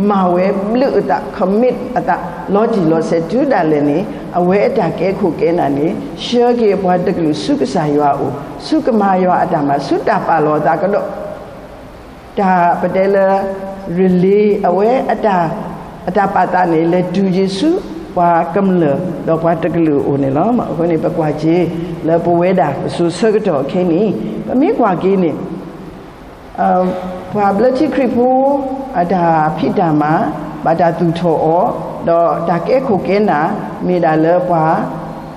မၤဝဲဘျုးအသး commit အသး လီၤတံၢ်လီၤဆဲးတုၤဒၣ်လဲာ်န့ၣ် အဝဲအတၢ်ကဲခိၣ်ကဲနၢ်န့ၣ် ဆှၢက့ၤပှၤတကလုာ်ဆူကစၢ်ယွၤအအိၣ် ဆူကမၤယွၤအတၢ်မၤ ဆူတၢ်ပာ်လီၤအသးကဒီး တၢ်ပတဲလၢ relay အဝဲ အတၢ်ပာ်သးန့ၣ် လဲၤတုၤက့ၤဆူ ပှၤကမျၢၢ် ဒီးပှၤတကလုာ်အအိၣ်န့ၣ်လီၤ. အဃိန့ၣ် ပကွၢ်က့ၤ လၢပဝဲဒၣ်ပစိၤဆၢကတီၢ်ခဲအံၤန့ၣ် ပမ့ၢ်ကွၢ်က့ၤန့ၣ် ပှၤဘျၢထံခရံာ်ဖိ အတၢ်ဖံးတၢ်မၤ ဘၣ်တၢ်သူၣ်ထီၣ်အီၤ ဒီးတၢ်ကဲခိၣ်ကဲနၢ် မ့ၢ်ဒၣ်လၢပှၤ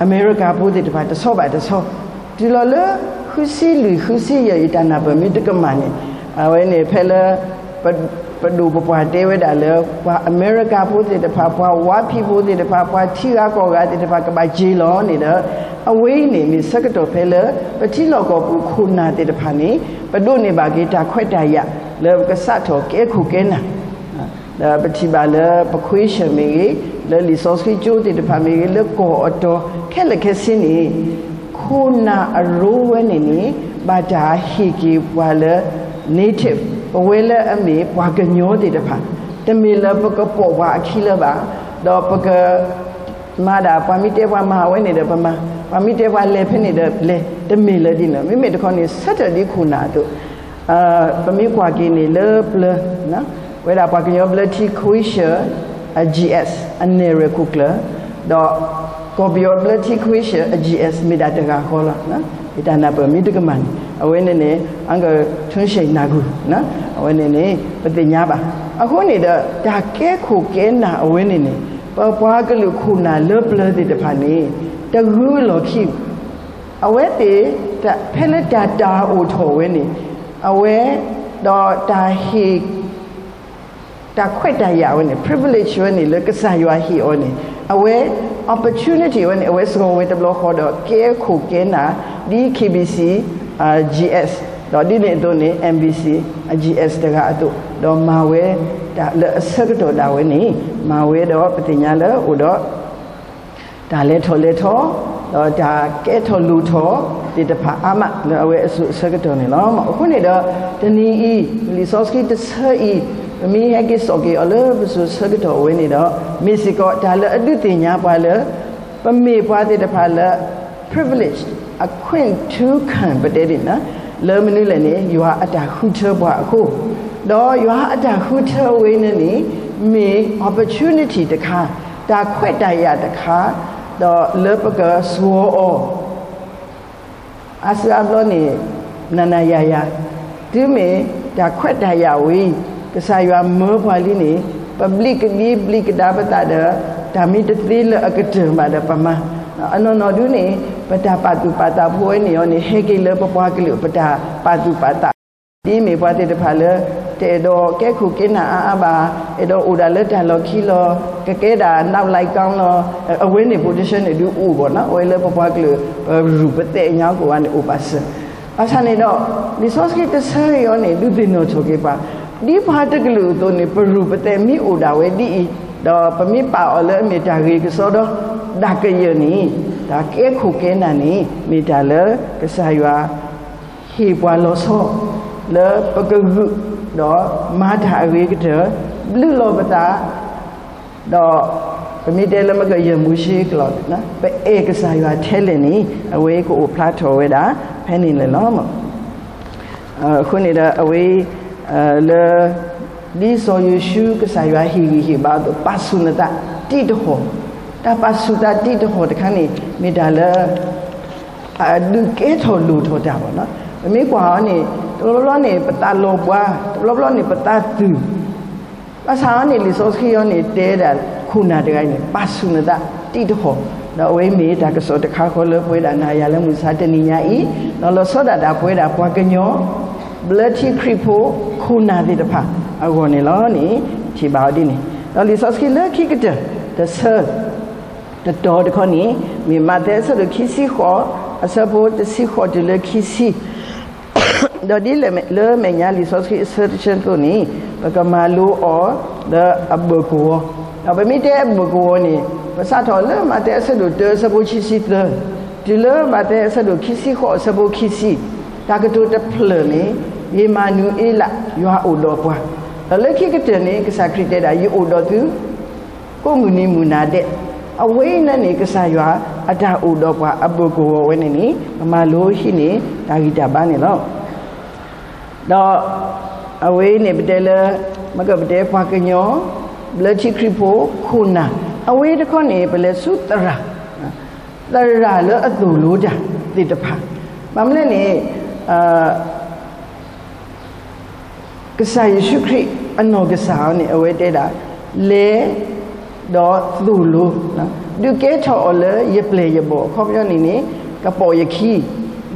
အမဲရကၤဖိသ့ၣ်တဖၣ် တဆီဘၣ်တဆီ တုၤလီၤလၢ ဃုဆံလွံၢ် ဃုဆံယဲၢ် ယတၢ်နၢ်ပၢၢ်မ့ၢ်တကမၣ်န့ၣ် အဝဲန့ၣ်ဖဲလၢ ပဒိၣ်ပပှၢ်တဲဝဲဒၣ်လၢ ပှၤအမဲရကၤဖိသ့ၣ်တဖၣ် ပှၤဝါဖံးဖိသ့ၣ်တဖၣ် ပှၤထံဂၤကီၢ်ဂၤသ့ၣ်တဖၣ် ကဘၣ်က့ၤလီၤန့ၣ်ဒီး အဝဲအံၤန့ၣ် မ့ၢ်ဆၢကတီၢ်ဖဲလၢ ပထံလီၢ်ကီၢ်ပူၤခိၣ်နၢ်သ့ၣ်တဖၣ်န့ၣ် ပဒိးန့ၢ်ဘၣ်က့ၤတၢ်ခွဲးတၢ်ယာ် လၢပကစးထီၣ်ကဲခိၣ်ကဲနၢ် ဒီးပထံၣ်ဘၣ်လၢပခွ့ၡၢၣ်မ့ၢ်ဂ့ၤ, လၢလံာ်စီဆှံကၠိသ့ၣ်တဖၣ်မ့ၢ်ဂ့ၤ, လၢကီၢ်အတီၤခဲလၢာ်ခဲဆ့န့ၣ်, ခိၣ်နၢ်အရိဝဲန့ၣ်န့ၣ် ဘၣ်တၢ်ဟ့ၣ်က့ၤပှၤလၢ native ပဝဲလၢအမ့ၢ်ပှၤကညီသ့ၣ်တဖၣ်, တမ့ၢ်လၢပကပိာ်ပှၤအခံလၢၤဘၣ်, ဒီးပက မၤဒၣ် ပှၤမ့ၢ်တဲပှၤမၤဝဲန့ၣ်ဒီးပမၤ, ပှၤမ့ၢ်တဲပှၤလဲၤဖဲန့ၣ်ဒီးလဲၤ, တမ့ၢ်လၢဒ်န့ၣ်, မ့မ့ၢ်တခီန့ၣ် ဆၢထၢၣ်ဒ်ခိၣ်နၢ်အသိး, ပမ့ၢ်ကွၢ်က့ၤန့ၣ်လၢပျၢၤ, ဝဲဒၣ်ပှၤကညီဘျၢထံခွ့ၡၢၣ် အ GS အနဲၣ်ရွဲၣ်ခိၣ်ကျၢၢ်, ဒီးကီၢ်ပယီၤဘျၢထံခွ့ၡၢၣ်အ GS မ့ၢ်ဒၣ်တဂၤဃီလီၤ. ယတၢ်နၢ်ပၢၢ်မ့ၢ်တကမၣ်န့ၣ် အဝဲန့ၣ်န့ၣ် အကထုံးဆဲးနၢ်ဂူာ်, အဝဲန့ၣ်န့ၣ် ပသ့ၣ်ညါဘၣ်. အဃိန့ၣ်ဒီး တၢ်ကဲခိၣ်ကဲနၢ်အဝဲန့ၣ်န့ၣ် ပပှၤကလုာ်ခိၣ်နၢ်လၢပျၢၤသ့ၣ်တဖၣ်န့ၣ် တဂုာ်လီၢ်ခံ, အဝဲသ့ၣ် ဖဲလၢတၢ်တၢ်အိၣ်ထီၣ်ဝဲန့ၣ် အဝဲ ဒီးတၢ်ဟ့ၣ် တၢ်ခွဲးတၢ်ယာ်ဝဲန့ၣ် privilege ဝဲန့ၣ် လၢကစၢ်ယွၤဟ့ၣ်အီၤန့ၣ် အဝဲ opportunity ဝဲန့ၣ် အဝဲစှီၤဝဲတဘျီဃီဒီး ကဲခိၣ်ကဲနၢ် ဒ် KBC GS ဒီးဒ်န့ၣ်အသိးန့ၣ် MBC GS တဂၤအသိး ဒီးမၤဝဲ လၢအဆၢကတီၢ်ဒၣ်ဝဲန့ၣ် မၤဝဲဒီးပသ့ၣ်ညါလၢအိၣ်ဒီး တၢ်လဲၤထီၣ်လဲၤထီ, ဒီးတၢ်ကဲထီၣ်လိၣ်ထီၣ်သ့ၣ်တဖၣ်အါမး လၢအဝဲအစိၤအဆၢကတီၢ်န့ၣ်လီၤ. အဃိန့ၣ်ဒီး တနံၤအံၤ လံာ်စီဆှံတဆၢအံၤ ပမ့ၢ်ဟဲက့ၤစိာ်က့ၤအီၤလၢပစိၤဆၢကတီၢ်အဝဲန့ၣ်ဒီး မ့ၢ်စ့ၢ်ကီးတၢ်လၢအဒုးသ့ၣ်ညါပှၤလၢ ပမ့ၢ်ပှၤသ့ၣ်တဖၣ်လၢ privilege အခွင့်ထူးခံ ပတဲဒ်န့ၣ် လၢမနုၤလဲၣ်န့ၣ် ယွၤအတၢ်ဃုထၢပှၤအဃိ, ဒီးယွၤအတၢ်ဃုထၢဝဲန့ၣ်န့ၣ် မ့ၢ် opportunity တခါ, တၢ်ခွဲးတၢ်ယာ်တခါ, ဒီးလၢပကစှီၤအီၤ အါစုအါဘျီန့ၣ် နၤနၤယၤယၤ, တုၤမ့ၢ်တၢ်ခွဲးတၢ်ယာ်ဝဲအံၤ ကစၢ်ယွၤမၢပှၤလံန့ၣ် ပဘျံးကဒံဘျံးကဒါပသးဒီး တၢ်မ့ၢ်တသ့လၢအကတၢၢ်ဘၣ်ဒီးပမၤ, အနီၢ်နီၢ်ဒုန့ၣ် ပတၢ်ပာ်သူၣ်ပာ်သးဖိဝဲန့ၣ်အီၤန့ၣ် ဟဲက့ၤလၢပပှၤကလုာ်ပတၢ်ပာ်သူၣ်ပာ်သး ဒ်မ့ၢ်ပှၤသ့ၣ်တဖၣ်လၢ တအဲၣ်ဒိးကဲခိၣ်ကဲနၢ်အါအါဘၣ်, အဲၣ်ဒိးအိၣ်ဒၣ်လၢတၢ်လီၢ်ခံလီၤ, ကကဲဒၣ် နောက်လိုက်ကောင်း လီၤ, အဝဲန့ၣ် position န့ၣ်ဒုးအိၣ်ဘၣ်နီၤ, အဝဲလၢပပှၤကလုာ် ပရူၢ်ပသဲးညါကိးဂၤန့ၣ်အိၣ်ပာ်စၢၤ, ဘၣ်ဆၣ်န့ၣ်ဒီး လံာ်စီဆှံတဆၢအံၤအီၤန့ၣ် ဒုးသ့ၣ်နီၣ်ထီၣ်က့ၤပှၤ, ဒ်ပှၤတကလုာ်အသိးန့ၣ် ပရူၢ်ပသဲးမ့ၢ်အိၣ်ဒၣ်ဝဲဒ်အံၤ, ဒီးပမ့ၢ်ပာ်အီၤလၢအမ့ၢ်တၢ်ဂ့ၤကစီဒီ ဒၣ်ကယၢၢ်န့ၣ်, တၢ်ကဲခိၣ်ကဲနၢ်န့ၣ် မ့ၢ်တၢ်လၢကစၢ်ယွၤ ဟ့ၣ်ပှၤလီၤဆီ လၢပကဂုာ် ဒီးမၤတၢ်အဂ့ၤကတၢၢ် ဘျုးလီၤပသး ဒီးပမ့ၢ်တဲလၢမ့ၢ်ကယဲၢ်မူၡ့ကလီၤ ပအဲၣ်ကစၢ်ယွၤထဲလဲၣ်န့ၣ် အဝဲကအိၣ်ဖျါထီၣ်ဝဲဒၣ် ဖဲန့ၣ်လီၤ. အဃိန့ၣ်ဒီးအဝဲ လၢ ဒ်စီၤယိၤၡူကစၢ်ယွၤဟ့ၣ်ဂံၢ်ဟ့ၣ်ဘါအသိး ပာ်ဆူၣ်နသးတံၢ်တဟီၣ်, တၢ်ပာ်ဆူၣ်သးတံၢ်တဟီၣ်တခါန့ၣ် မ့ၢ်တၢ်လၢ အဒုးကဲထီၣ်လိၣ်ထီၣ်တၢ်ဘၣ်နီၤ. ပမ့ၢ်ကွၢ်အီၤန့ၣ် တဘျီဘျီန့ၣ် ပသးလီၤဘှါ, တဘျီဘျီန့ၣ် ပသးသူၣ် ဘၣ်ဆၣ်အီၤန့ၣ် လံာ်စီဆှံအီၤန့ၣ် တဲဒၣ်ခိၣ်နၢ်တဂၤအံၤန့ၣ် ပာ်ဆူၣ်နသးတံၢ်တဟီၣ်, ဒီးအဝဲမ့ၢ်တၢ်ကစီၣ်တခါဃီလၢပဝဲဒၣ်နၤယၤလၢမုၢ်ဆါတနံၤညါအံၤ, ဒီးလီၤဆီဒၣ်တၢ်ပဝဲဒၣ်ပှၤကညီ ဘျၢထံခရံာ်ဖိခိၣ်နၢ်သ့ၣ်တဖၣ်အဂီၢ်န့ၣ်လီၤန့ၣ် ထံၣ်ဘၣ်အီၤဒ်န့ၣ်, ဒီးလံာ်စီဆှံလၢခံကတၢၢ် တဆၢ တတီၤတခီန့ၣ် မ့ၢ်မးသဲအဆၢဒိၣ်ခံဆံဃိး အဆၢဖိတဆံဃိးတုၤလၢခံဆံ ဒီးဒ်လၢမဲာ်ညါလံာ်စီဆှံအဆၢတဆၢအသိးန့ၣ် ပကမၤလိအီၤလၢအဘၢၣ်ကဝီၤ, ဒီးပမ့ၢ်တဲအဘၢၣ်ကဝီၤန့ၣ် ပစးထီၣ်လၢမးသဲအဆၢဒိၣ်တၢအဆၢဖိခံဆံသၢ တုၤလၢမးသဲအဆၢဒိၣ်ခံဆံဃိးအဆၢဖိခံဆံ, တၢ်ကတိၤတဖျၢၣ်န့ၣ် ဧ့မၤနူၤအ့လး ယွၤအိၣ်ဒီးပှၤ, ဒီးလၢခံကတၢၢ်န့ၣ် ကစၢ်ခရံာ်တဲဒၣ် ယအိၣ်ဒီးသု ကိးမုၢ်နံၤမုၢ်နၤဒဲး, အဝဲအံၤန့ၣ်န့ၣ် ကစၢ်ယွၤအတၢ်အိၣ်ဒီးပှၤအဘၢၣ်ကဝီၤဝဲန့ၣ်န့ၣ် ပမၤလိဟံးန့ၢ်တၢ်ဂံၢ်တၢ်ဘါန့ၣ်လီၤ. ဒီး အဝဲအံၤန့ၣ်ပတဲလၢ မ့ၢ်ကပတဲပှၤကညီ ဘျၢထံခရံာ်ဖိ ခိၣ်နၢ်, အဝဲတခီန့ၣ် ပလဲၤဆူသရၣ်, သရၣ်လၢအသိၣ်လိတၢ်သ့ၣ်တဖၣ်, ဘၣ်မနုၤလဲၣ်န့ၣ် ကစၢ်ယ့ၣ်ၡူးခရံာ်အနီၢ်ကစၢ်အီၤန့ၣ် အဝဲတဲဒၣ် လဲၤ ဒီးသိၣ်လိ, ဒုးကဲထီၣ်အီၤလၢယပျဲၢ်ယဘီၣ်, အခီပညီန့ၣ်န့ၣ် ကပိာ်ယခံ,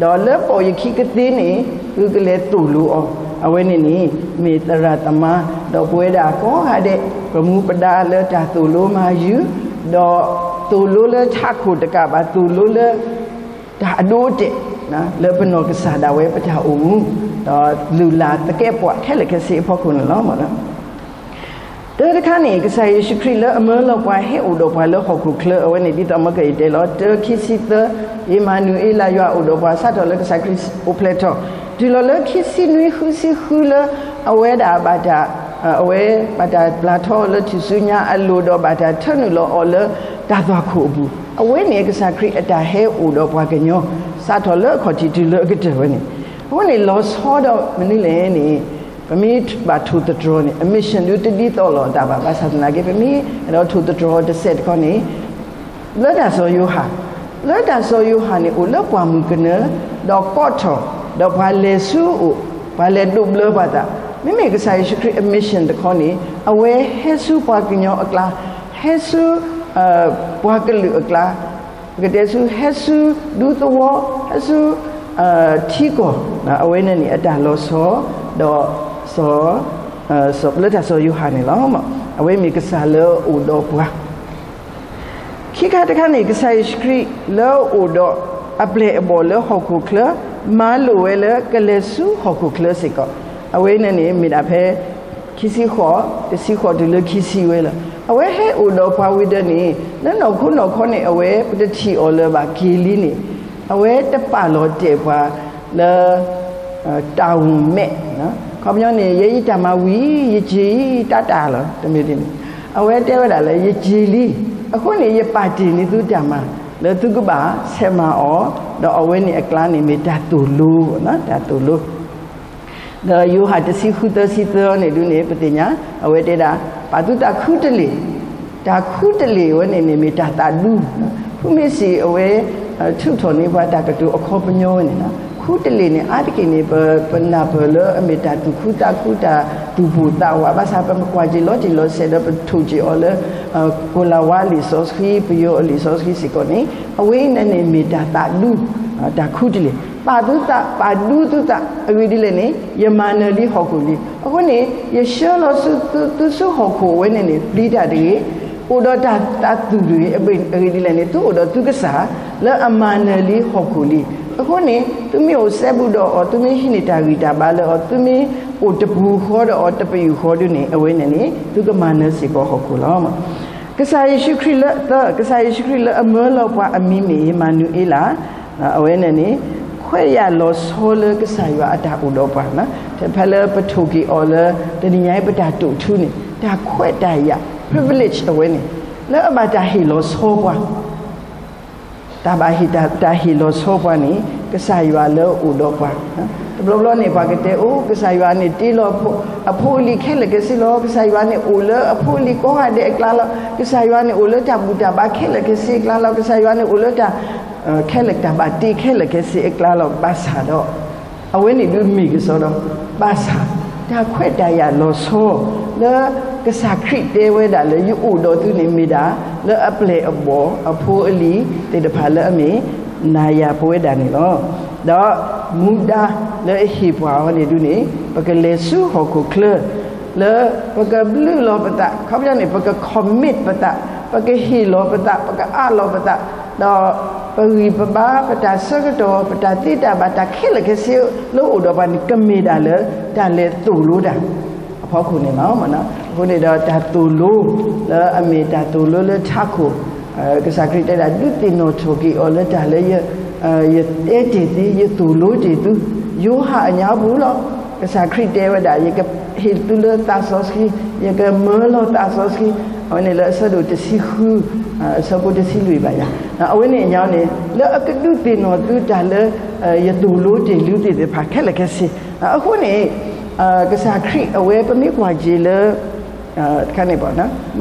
ဒီးလၢပိာ်ယခံကသ့န့ၣ် သုကလဲၤသိၣ်လိအီၤ, အဝဲန့ၣ်န့ၣ် မ့ၢ်သရၣ်သမါ ဒီးပဝဲဒၣ်ကိးဂၤဒဲး ပမူပဒါလၢတၢ်သိၣ်လိမၤယုၤ, ဒီးသိၣ်လိလၢထးခိၣ်တကးဘၣ် သိၣ်လိလၢ တၢ်အဒိအတဲာ် လၢပနီၢ်ကစၢ်ဒၣ်ဝဲပတၢ်အိၣ်မူ, ဒီးလုၢ်လၢ်သကဲးပဝးခဲလၢာ်ခဲဆ့အဖီခိၣ်န့ၣ်လီၤ. တၢတခါန့ၣ် ကစၢ်ယ့ၣ်ၡူးခရံာ်လၢအမၢလီၤပှၤဟဲအိၣ်ဒီးပှၤလၢဟီၣ်ခိၣ်ချၢ အဝဲန့ၣ်ဒ်သိးမ့ၢ်ကယတဲလီၤ တၢခံဆံသၢ, ဧ့မၤနူၤအ့လး ယွၤအိၣ်ဒီးပှၤ စးထီၣ်လၢကစၢ်ခရံာ်အိၣ်ဖျဲၣ်ထီၣ် တုၤလီၤလၢခံဆံနွံဃုဆံဃုလၢ အဝဲဒၣ်ဘၣ်တၢ် အဝဲဘၣ်တၢ်ပျၢ်ထီအီၤလၢထူၣ်စုညါအလိၤ ဒီးဘၣ်တၢ်ထၢနုာ်လီၤအီၤလၢတၢ်သွၣ်ခိၣ်အပူၤ, အဝဲန့ၣ်ကစၢ်ခရံာ်အတၢ်ဟဲအိၣ်ဒီးပှၤကညီ စးထီၣ်လၢအခီၣ်ထံးတုၤလၢအကတၢၢ်ဝဲန့ၣ်, အဃိန့ၣ်လီၤဆီဒီးမနုၤလဲၣ်န့ၣ် ပမ့ၢ်ဘၣ်ထိၣ်သတြီၤန့ၣ် အ mission ဒုတဒ်သိးလိာ်အသးဘၣ်, ဘၣ်ဆၣ်သနာ်က့ ပမ့ၢ်အဲၣ်ဒိးထိၣ်သတြီၤတစဲးတခီန့ၣ် ဘျၢတၢ်စီၤယိၤဟၣ်, ဘျၢတၢ်စီၤယိၤဟၣ်န့ၣ် အိၣ်လၢပှၢ်မုၢ်ကနၢ ဒီးကိးထီၣ် ဒီးပှၤလဲၤဆူအအိၣ်, ပှၤလဲၤဒိးဘျၢပှၤသး, မ့မ့ၢ်ကစၢ်ယ့ၣ်ၡူးခရံာ်အ mission တခီန့ၣ် အဝဲဟဲဆူပှၤကညီအကျါ, ဟဲဆူ ပှၤကလုာ်အကျါ, ပကတဲဆူ ဟဲဆူဒူသဝီ, ဟဲဆူ ထံကီၢ်, အဝဲန့ၣ်န့ၣ် အတၢ်လီၤဆီ ဒီး စီၤ ဘျၢတၢ်စီၤယိၤဟၣ်န့ၣ်လီၤ. အဝဲမ့ၢ်ကစၢ်လၢအအိၣ်ဒီးပှၤ ခံခါတခါန့ၣ် ကစၢ်ယ့ၣ်ၡူးခရံာ်လၢအအိၣ်ဒီးအပျဲၢ်အဘီၣ်လၢဟီၣ်ခိၣ်ချၢ မၤလိာ်ဝဲလၢကလဲၤဆူဟီၣ်ခိၣ်ချၢစ့ၢ်ကီး, အဝဲန့ၣ်န့ၣ် မ့ၢ်ဒၣ်ဖဲ ခံဆံဃိး, တဆံဃိးတုၤလၢခံဆံဝဲလီၤ. အဝဲဟဲအိၣ်ဒီးပှၤဝံၤဒီးန့ၣ် လၢနီၢ်ခိနီၢ်ခီန့ၣ် အဝဲပတထံၣ်အီၤလၢၤဘၣ်က့ၤလံန့ၣ် အဝဲတပာ်လီၤတဲာ်ပှၤလၢ တၢ်အိၣ်မဲာ်, ခီပညီန့ၣ် ယဲယတၢ်မၤဝံၤ ယစ့ၤအံၤ တၢ်တၢ်လီၤ တမ့ၢ်ဒ်န့ၣ်, အဝဲတဲဝဲဒၣ်လၢ ယစ့ၤလံ, အဃိန့ၣ် ယပာ်တ့ၢ်န့ၢ်သုတၢ်မၤ လၢသုကဘၣ်ဆဲးမၤအီၤ, ဒီးအဝဲန့ၣ်အကျါန့ၣ်မ့ၢ်တၢ်သိၣ်လိ, တၢ်သိၣ်လိ ဒီးယိၤဟၣ်တဆံဃုသၢဆံသၢန့ၣ်ဒုန့ၣ် ပသ့ၣ်ညါ အဝဲတဲဒၣ် ပာ်သုသးခူတလ့ၢ်, တၢ်ခူတလ့ၢ်ဝဲန့ၣ်န့ၣ် မ့ၢ်တၢ်သးဒူ, ဖုမ့ၢ်စံးအဝဲ ထုးထီၣ်န့ၢ်ပှၤတၢ်ကတိၤအခီပညီဝဲန့ၣ်လီၤ. ခူတလ့ၢ်န့ၣ် အါတက့ၢ်န့ၣ် ပ ပနၢ်ပၢၢ်လၢအမ့ၢ်တၢ်သူၣ်ခုသးခု တၢ်သူၣ်ပိၢ်သးဝး ဘၣ်ဆၣ်ပမ့ၢ်ကွၢ်က့ၤလီၤတံၢ်လီၤဆဲးဒီး ပထိၣ်က့ၤအီၤလၢ ကိၤလၤဝါလံာ်စီဆှံ ပယီၤအလံာ်စီဆှံစ့ၢ်ကီးန့ၣ် အဝဲအံၤန့ၣ်န့ၣ် မ့ၢ်တၢ်သးဒူ, တၢ်ခူတလ့ၢ်, ပာ်သုသး ပာ်ဒူသုသး အဂ့ၢ်ဒ်လဲၣ်န့ၣ် ယမၤနၢၤလံဟီၣ်ခိၣ်လံ. အဃိန့ၣ် ယဆှၢလီၤသုဆူဟီၣ်ခိၣ်ဝဲန့ၣ်န့ၣ် ပျံၤတၢ်တဂ့ၤ, အိၣ်ဒီးတၢ်သးသူၣ်တဂ့ၤ, အဂ့ၢ်ဒ်လဲၣ်န့ၣ် သုအိၣ်ဒီးသုကစၢ် လၢအမၤနၢၤလံဟီၣ်ခိၣ်လံ. အဃိန့ၣ် သုမ့ၢ်အိၣ်စဲဘူးဒီးအီၤ, သုမ့ၢ်ဟံးန့ၢ်တၢ်ဂံၢ်တၢ်ဘါလၢအီၤ, သုမ့ၢ်အိၣ်တပူၤဃီဒီးအီၤ တပယူာ်ဃီဒုန့ၣ် အဝဲန့ၣ်န့ၣ် သုကမၤနၢၤစ့ၢ်ကီးဟီၣ်ခိၣ်လီၤ. ကစၢ်ယ့ၣ်ၡူးခရံာ်လၢ သၢ, ကစၢ်ယ့ၣ်ၡူးခရံာ်လၢအမၢလီၤပှၤအမံၤမ့ၢ် ဧ့မၤနူၤအ့လး, အဝဲန့ၣ်န့ၣ် ခွဲးယာ်လီၤဆီလၢကစၢ်ယွၤအတၢ်အိၣ်ဒီးပှၤ, ဖဲလၢပထိၣ်က့ၤအီၤလၢ တနံၤညါအံၤ ပတၢ်တိာ်ထူန့ၣ် တၢ်ခွဲးတၢ်ယာ် privilege အဝဲန့ၣ် လၢအဘၣ်တၢ်ဟ့ၣ်လီၤဆီပှၤ တၢ်ဘၣ်ဟ့ၣ်တၢ် တၢ်ဟ့ၣ်လီၤဆီပှၤန့ၣ် ကစၢ်ယွၤလၢအအိၣ်ဒီးပှၤ, တဘျီဘျီန့ၣ် ပှၤကတဲအိၣ် ကစၢ်ယွၤန့ၣ်တ့လီၤအဖိအလံၤခဲလၢာ်ခဲဆ့လီၤ. ကစၢ်ယွၤန့ၣ်အိၣ်လၢအဖိအလံၤကိးဂၤဒဲးအကျါလီၤ. ကစၢ်ယွၤန့ၣ်အိၣ်လၢတၢ်ဘူၣ်တၢ်ဘါခဲလၢာ်ခဲဆ့အကျါလီၤ. ကစၢ်ယွၤန့ၣ်အိၣ်လၢတၢ် ခဲလၢာ်တၢ်ဘၣ်တ့ခဲလၢာ်ခဲဆ့အကျါလီၤ. ဘၣ်ဆၣ်ဒီး အဝဲန့ၣ်ဒုးမ့ၢ်ကစီဒီး ဘၣ်ဆၣ် တၢ်ခွဲးတၢ်ယာ်လီၤဆီ လၢကစၢ်ခရံာ်တဲဝဲဒၣ်လၢယအိၣ်ဒီးသုန့ၣ်မ့ၢ်ဒၣ် လၢအပျဲၢ်အဘီၣ်အဖိအလံၤသ့ၣ်တဖၣ်လၢအမ့ၢ် နၤယၤပဝဲဒၣ်န့ၣ်လီၤ. ဒီးမူဒါလၢအဟ့ၣ်ပှၤအီၤန့ၣ်ဒုးန့ၣ် ပကလဲၤဆူဟီၣ်ခိၣ်ချၢ လၢပကဘျုးလီၤပသး ခီပညီန့ၣ် ပက commit ပသး ပကဟ့ၣ်လီၤပသး ပကအးလီၤပသး ဒီးပဂံၢ်ပဘါ ပတၢ်ဆၢကတီၢ် ပတၢ်သ့တၢ်ဘၣ် တၢ်ခဲလၢာ်ခဲဆ့လၢအိၣ်ဒီးပှၤန့ၣ် ကမ့ၢ်ဒၣ်လၢ တၢ်လဲၤသိၣ်လိတၢ် အဖီခိၣ်န့ၣ်လီၤ. အဃိန့ၣ်ဒီးတၢ်သိၣ်လိ လၢအမ့ၢ်တၢ်သိၣ်လိလၢထးခိၣ် ကစၢ်ခရံာ်တဲဒၣ် ဒုးသ့ၣ်နီၣ်ထီၣ်က့ၤအီၤလၢတၢ်လၢ ယတဲတ့ၢ်သု ယသိၣ်လိတ့ၢ်သု ယိၤဟၣ်အညါပူၤလီၤ. ကစၢ်ခရံာ်တဲဝဲဒၣ် ယကဟ့ၣ်သုလၢသးစီဆှံ ယကမၢလီၤသးစီဆှံ အဝဲန့ၣ်လၢအဆၢဒိၣ်တဆံဃု အဆၢဖိတဆံလွံၢ်ဘၣ်ယၤ အဝဲန့ၣ်အညါန့ၣ် လၢအကဒုးသ့ၣ်နီၣ်သုတၢ်လၢ ယသိၣ်လိတ့ၢ်လုသ့ၣ်တဖၣ်ခဲလၢာ်ခဲဆ့ အဃိန့ၣ် ကစၢ်ခရံာ်အဝဲပမ့ၢ်ကွၢ်က့ၤလၢ တခါန့ၣ်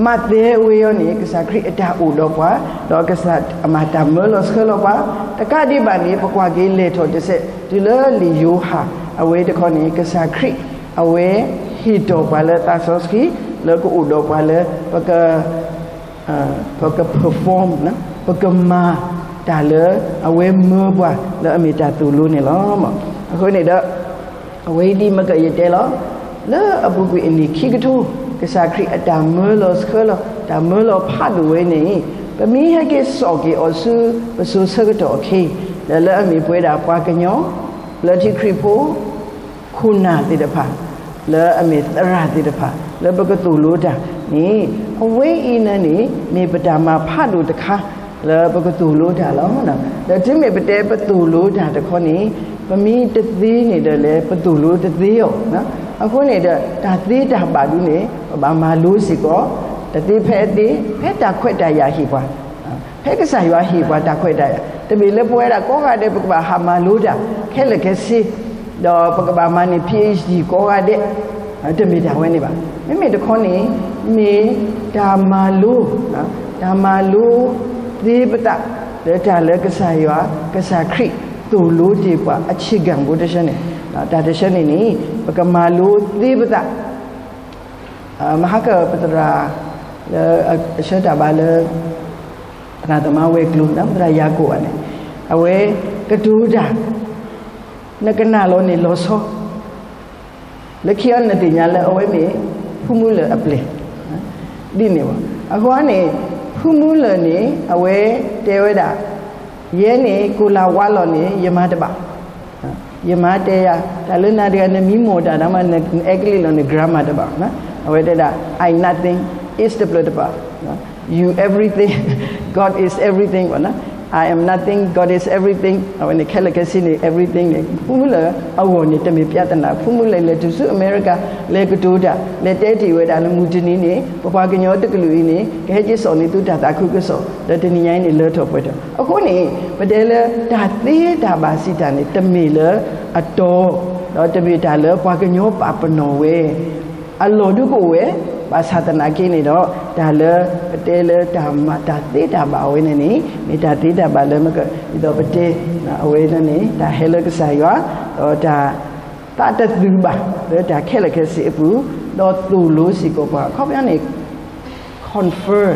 မးသဲအဝဲအံၤန့ၣ် ကစၢ်ခရံာ်အတၢ်အိၣ်ဒီးပှၤ ဒီးကစၢ်အမၤတၢ်မၢလီၤဆှၢလီၤပှၤ တကးဒံးဘၣ်န့ၣ် ပကွၢ်က့ၤလဲၤထီၣ်တစဲး တုၤလၢလံာ်ယိၤဟၣ် အဝဲတခီန့ၣ် ကစၢ်ခရံာ် အဝဲဟ့ၣ်တီၢ်ပှၤလၢသးစီဆှံ လၢကအိၣ်ဒီးပှၤလၢ ပက ပက perform ပကမၤတၢ်လၢ အဝဲမၢပှၤလၢအမ့ၢ်တၢ်သိၣ်လိန့ၣ်လီၤ. အဃိန့ၣ်ဒီး အဝဲဒ်မ့ၢ်ကယတဲလီၤ လၢအပူၤကွံာ်အနံၣ်ခံကထိ ကစၢ်ခရံာ်အတၢ်မၢလီၤဆှၢလီၤ တၢ်မၢလီၤဖးဒိၣ်ဝဲန့ၣ် ပမ့ၢ်ဟဲက့ၤစိာ်က့ၤအီၤဆူ ပစိၤဆၢကတီၢ်အခံ ဒီးလၢအမ့ၢ်ပဝဲဒၣ်ပှၤကညီ လၢထံခရံာ်ဖိ ခိၣ်နၢ်သ့ၣ်တဖၣ် လၢအမ့ၢ်သရၣ်သ့ၣ်တဖၣ် လၢပကသိၣ်လိတၢ်န့ၣ် အဝဲအံၤန့ၣ်န့ၣ် မ့ၢ်ပတၢ်မၤဖးဒိၣ်တခါ လၢပကသိၣ်လိတၢ်လီၤ. ဒီးတုၤမ့ၢ်ပတဲပသိၣ်လိတၢ်တခီန့ၣ် ပမ့ၢ်တသ့န့ၣ်ဒီးလဲၣ် ပသိၣ်လိတသ့အီၤ. အဃိန့ၣ်ဒီး တၢ်သ့တၢ်ဘၣ်ဒုန့ၣ် ပဘၣ်မၤလိစ့ၢ်ကီး တသ့ဖဲအသ့ ဖဲတၢ်ခွဲးတၢ်ယာ်ဟ့ၣ်ပှၤ ဖဲကစၢ်ယွၤဟ့ၣ်ပှၤတၢ်ခွဲးတၢ်ယာ် တမ့ၢ်လၢပဝဲဒၣ်ကိးဂၤဒဲး ပကဘၣ်ဟးမၤလိတၢ် ခဲလၢာ်ခဲဆ့ ဒီးပကဘၣ်မၤန့ၢ် PhD ကိးဂၤဒဲး တမ့ၢ်တၢ်ဝဲန့ၣ်ဘၣ်. မ့မ့ၢ်တခီန့ၣ် မ့ၢ်တၢ်မၤလိ တၢ်မၤလိသ့ပသး လၢတၢ်လၢကစၢ်ယွၤ ကစၢ်ခရံာ်သိၣ်လိတ့ၢ်ပှၤ အဆ့ၣ်ကၣ်ဖိတဆၢန့ၣ် တၢ်တဆၢန့ၣ်န့ၣ် ပကမၤလိသ့ပသး မဟါကပသရၣ် လၢအဆှၢတၢ်ဘါလၢ သရၣ်သမါဝဲၤကျိၤ သရၣ်ယၤကိာ်ဘၣ်န့ၣ် အဝဲကတိၤတၢ် နကနၣ်လီၤန့ၣ်လီၤဆီ လၢခံအီၤနသ့ၣ်ညါလၢအဝဲမ့ၢ် ဖုမူလၢၢ်အပျဲၢ် ဒ်န့ၣ်ဘၣ်. အဃိန့ၣ် ဖုမူလၢၢ်န့ၣ် အဝဲတဲဝဲဒၣ် ယဲန့ၣ် ကိၣ်လၤဝါလီၤန့ၣ် ယမါတဘၣ် ယမါတဲယၤ တၢ်လၢနၤတဂၤ နမံမီၢ်တၢ်ဒီးမး နအဲကလံးလီၤန့ၣ် grandma တဘၣ်. အဝဲတဲဒၣ် I nothing is တဖျၢၣ်တဖၣ် you everything, God is everything ဘၣ်. I am nothing, God is everything အဝဲန့ၣ် ခဲလၢာ်ခဲဆ့န့ၣ် everything န့ၣ် ဖုမူလၢၢ်အဂီၢ်န့ၣ် တမ့ၢ် ပြဿနာ ဖုမူလၢၢ်လဲၤတုၤဆူအမဲရကၤ လဲၤကတိၤတၢ် လဲၤတဲတ့ၢ်ဝဲဒၣ်လၢမုၢ်တနံၤန့ၣ် ပပှၤကညီတကလုာ်အံၤန့ၣ် ကဟဲက့ၤစိာ်န့ၢ်သုတၢ်သးခုကစီၣ် ဒီးတနံၤညါအံၤန့ၣ် လၢထီၣ်ပှဲၤထီၣ်. အဃိန့ၣ် ပတဲလၢတၢ်သ့တၢ်ဘၣ်စံးတၢ်န့ၣ် တမ့ၢ်လၢအတီ ဒီးတမ့ၢ်တၢ်လၢပှၤကညီပာ်ပနီၣ်ဝဲ အလီၢ်ဒုကအိၣ်ဝဲ ဘၣ်ဆၣ်သနာ်က့န့ၣ်ဒီး တၢ်လၢပတဲလၢတၢ်မၤတၢ်သ့တၢ်ဘၣ်အဝဲန့ၣ်န့ၣ် မ့ၢ်တၢ်သ့တၢ်ဘၣ်လၢမက ဒ်သိးပတဲ အဝဲန့ၣ် တၢ်ဟဲလၢကစၢ်ယွၤ ဒီးတၢ်သးတသုးဘၣ် လၢတၢ်ခဲလၢာ်ခဲဆ့အပူၤ ဒီးသိၣ်လိစ့ၢ်ကီးပှၤ အခီပညီန့ၣ် confer